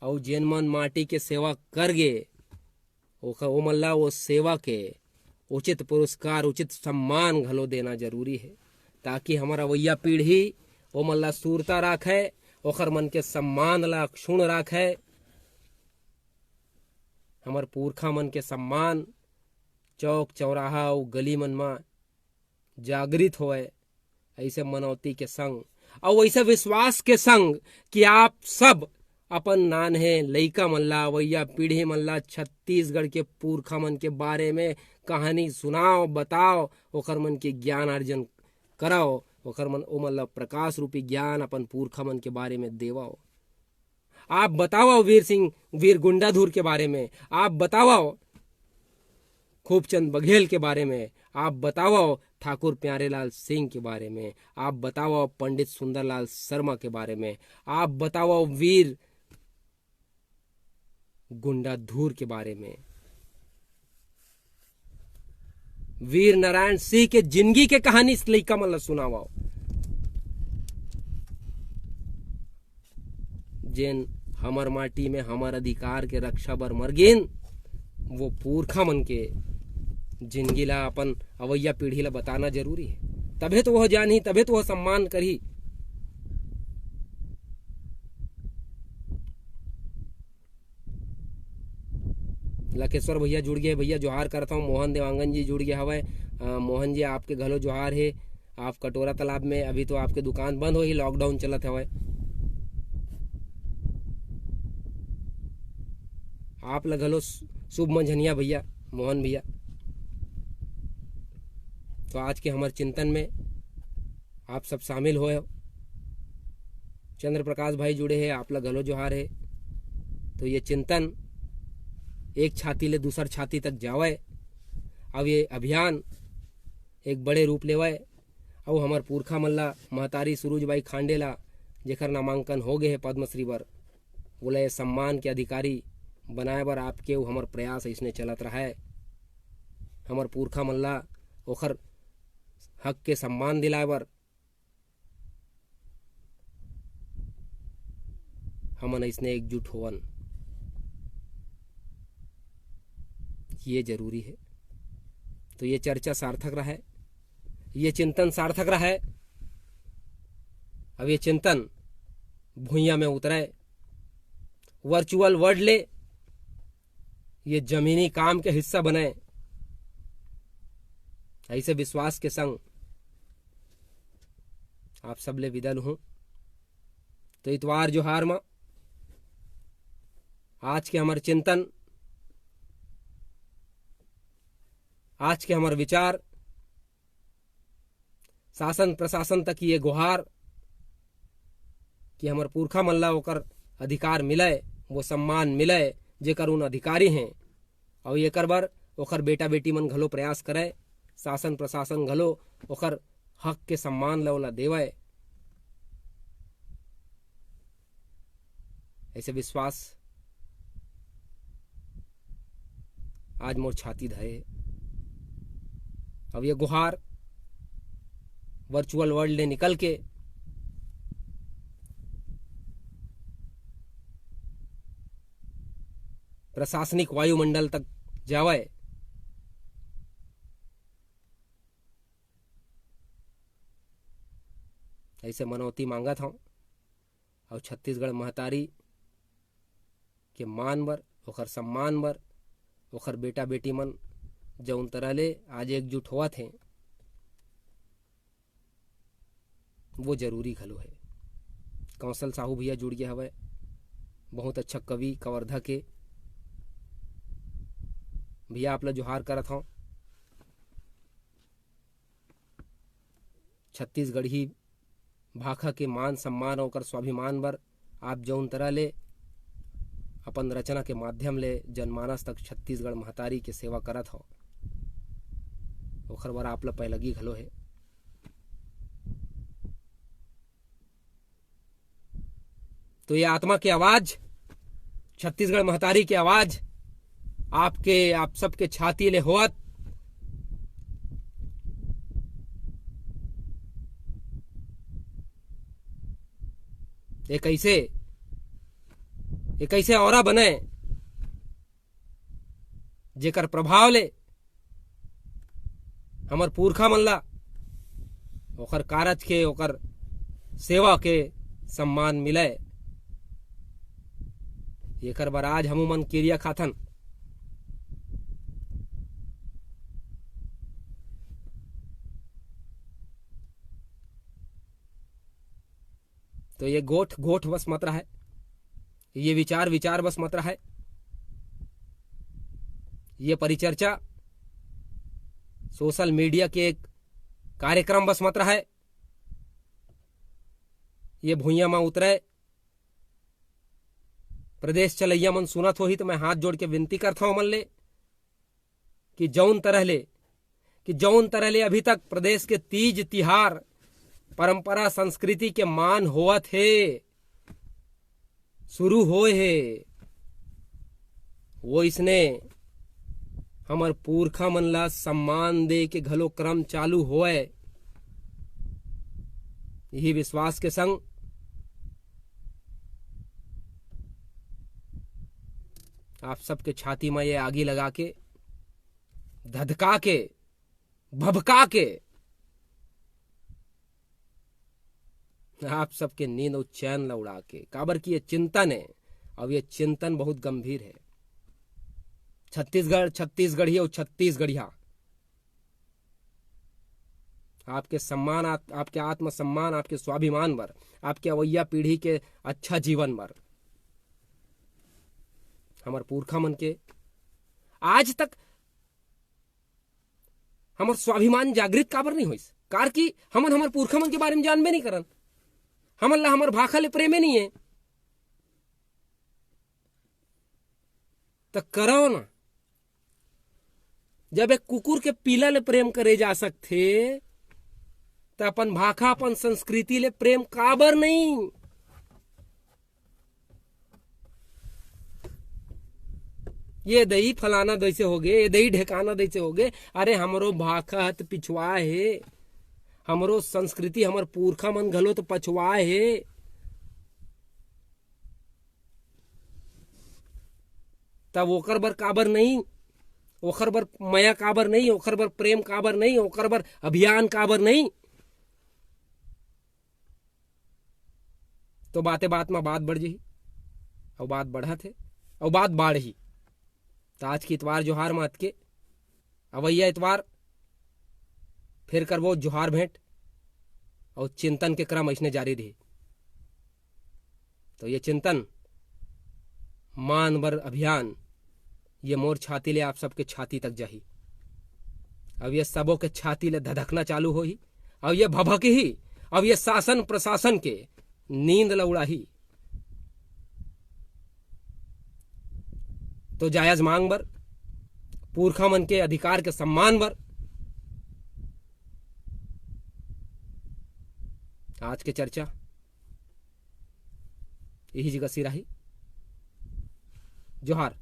अउ जेन मन माटी के सेवा कर गे, ओखर, ओमन ला वो सेवा के उचित पुरस्कार, उचित सम्मान घलो देना जरूरी हे, ताकि हमर अवइया पीढ़ी ओमन ला सुरता राखय, ओखर मन के सम्मान ला अक्षुण राखय। हमर पुरखा मन के सम्मान चौक चौराहा अउ गली मन म जागृत होवय। ऐसे मनौती के संग अउ ऐसे विश्वास के संग कि आप सब अपन नान्हे लइका मन ला, अवइया पीढ़ी मन ला छत्तीसगढ़ के पुरखा मन के बारे में कहानी सुनाओ, बताओ, ओकर मन के ज्ञान अर्जन कराओ, ओकर मन, ओमन ला प्रकाश रूपी ज्ञान अपन पुरखा मन के बारे में देवाओ। आप बताओ वीर सिंह, वीर गुंडाधुर के बारे में, आप बताओ खूबचंद बघेल के बारे में, आप बताओ ठाकुर प्यारेलाल सिंह के बारे में, आप बताओ पंडित सुंदरलाल शर्मा के बारे में, आप बताओ वीर गुंडाधुर के बारे में, वीर नारायण सिंह के जिंदगी के कहानी लइका मन ला सुनाओ। जेन हमर माटी में हमर अधिकार के रक्षा बर मर गेन, वो पुरखा मन के जिंदगी ला अपन अवइया पीढ़ी ला बताना जरूरी हे। तभे तो वह जानही, तभे तो वह सम्मान करही। लकेश्वर भैया जुड़ गए, भैया जोहार करत हूँ। मोहन देवांगन जी जुड़ गए हवय। अ, मोहन जी, आपके घलो जोहार हे। आप कटोरा तालाब में, अभी तो आपके दुकान बंद होही, lockdown चलत हवय। आप ला घलो शु-, शुभ मंझनिया भैया, मोहन भैया। तो आज के हमर चिंतन में आप सब शामिल होए हो। चंद्र प्रकाश भाई जुड़े हे, आप ला घलो जोहार हे। तो ये चिंतन एक छाती ले दूसर छाती तक जावय। अब ये अभियान एक बड़े रूप लेवय। अउ हमर पुरखा मन ला, महतारी सुरुज बाई खांडे ला, जेकर नामांकन हो गे हे पद्मश्री बर, वोला ये सम्मान के अधिकारी बनाए बर आपके अउ हमर प्रयास अइसने चलत रहय। हमर पुरखा मन ला ओखर हक के सम्मान दिलाए बर हमन अइसने एकजुट होवन, ये जरूरी हे। तो ये चर्चा सार्थक रहय, ये चिंतन सार्थक रहय। अब ये चिंतन भुइयां में उतरय, virtual world ले ये जमीनी काम के हिस्सा बनय। ऐसे विश्वास के संग आप सबले विदा लुहूं। तो इतवार जोहार मा आज के हमर चिंतन आज के हमर विचार, शासन प्रशासन तक ये गुहार कि हमर पुरखा मन ला ओकर अधिकार मिलय, वो सम्मान मिलय, जेकर उन अधिकारी हैं। अउ एकर बर ओकर बेटा बेटी मन घलो प्रयास करय, शासन प्रशासन घलो ओकर हक के सम्मान ल ओला देवय। ऐसे विश्वास आज मोर छाती धरे हे। अब ये गुहार वर्चुअल वर्ल्ड ले निकल के प्रशासनिक वायुमंडल तक जावय, ऐसे मनौती मांगत हौं। अउ छत्तीसगढ़ महतारी के मान बर, ओकर सम्मान बर, ओकर बेटा बेटी मन जौन तरह ले आज एकजुट होवत हें, वो जरूरी घलो हे। कौशल साहू भैया जुड़ गया हवय, बहुत अच्छा कवि कवर्धा के। भैया, आप ला जोहार करत हौं। छत्तीसगढ़ी भाखा के मान सम्मान अउ ओकर स्वाभिमान बर आप जौन तरह ले अपन रचना के माध्यम ले जनमानस तक छत्तीसगढ़ महतारी के सेवा करत हव, ओखर बर आप ल पैलगी घलो हे। तो ये आत्मा के आवाज, छत्तीसगढ़ महतारी के आवाज, आपके, आप सबके छाती ले होवत, एक ऐसे, एक ऐसे औरा बने, जेकर प्रभाव ले हमर पुरखा मन ला ओकर कारज के, ओकर सेवा के सम्मान मिलय। एकर बर आज हमू मन किरिया खाथन। तो ये गोठ गोठ बस मत रहय, ये विचार विचार बस मत रहय, ये परिचर्चा सोशल मीडिया के एक कार्यक्रम बस मत रहय। ये भुइयां म उतरय। प्रदेश चलैया मन सुनत होही तो मैं हाथ जोड़ के विनती करथौं ओमन ले कि जौन तरह ले, कि जौन तरह ले अभी तक प्रदेश के तीज तिहार, परंपरा, संस्कृति के मान होवत हे, शुरू होए हे, वइसने हमर पुरखा मन ला सम्मान दे के घलो क्रम चालू होए। यही विश्वास के संग आप सबके छाती म ये आगी लगा के, धधका के, भभका के, आप सबके नींद अउ चैन ल उड़ा के, काबर कि ये चिंतन हे, अउ ये चिंतन बहुत गंभीर हे। छत्तीसगढ़, छत्तीसगढ़ी अउ छत्तीसगढ़िया, आपके सम्मान, आप, आपके आत्मसम्मान, आपके स्वाभिमान बर, आपके अवइया पीढ़ी के अच्छा जीवन बर, हमर पुरखा मन के आज तक हमर स्वाभिमान जागृत काबर नहीं होइस? कार कि हमन हमर पुरखा मन के बारे में जानबे नहीं करन। हमन ला हमर भाखा ले प्रेमे नहीं है। त करव ना, जब एक कुकुर के पीला ले प्रेम करे जा सकथे, त अपन भाखा, अपन संस्कृति ले प्रेम काबर नहीं? ये दई फलाना जैसे होगे, ये दई ढेकाना जैसे होगे। अरे, हमरो भाखा ह त पिछुआ हे, हमरो संस्कृति, हमर पुरखा मन घलो तो पछुआ हे। तब ओकर बर काबर नहीं, ओकर बर मया काबर नहीं, ओकर बर प्रेम काबर नहीं, ओकर बर अभियान काबर नहीं? तो बाते बात म बात बढ़ जही, अउ बात बढ़त हे, अउ बात बाढ़ही। त आज के इतवार जोहार म अतके, अवइया इतवार फेर करबो जोहार भेंट, अउ चिंतन के क्रम अइसने जारी रही। तो ये चिंतन मान बर अभियान, ये मोर छाती ले आप सबके छाती तक जाही। अब ये सबो के छाती ले धधकना चालू होही, अब ये भभकही, अब ये शासन प्रशासन के नींद ल उड़ाही। तो जायज मांग बर, पुरखा मन के अधिकार के सम्मान बर आज के चर्चा यही जगह सिराही। जोहार।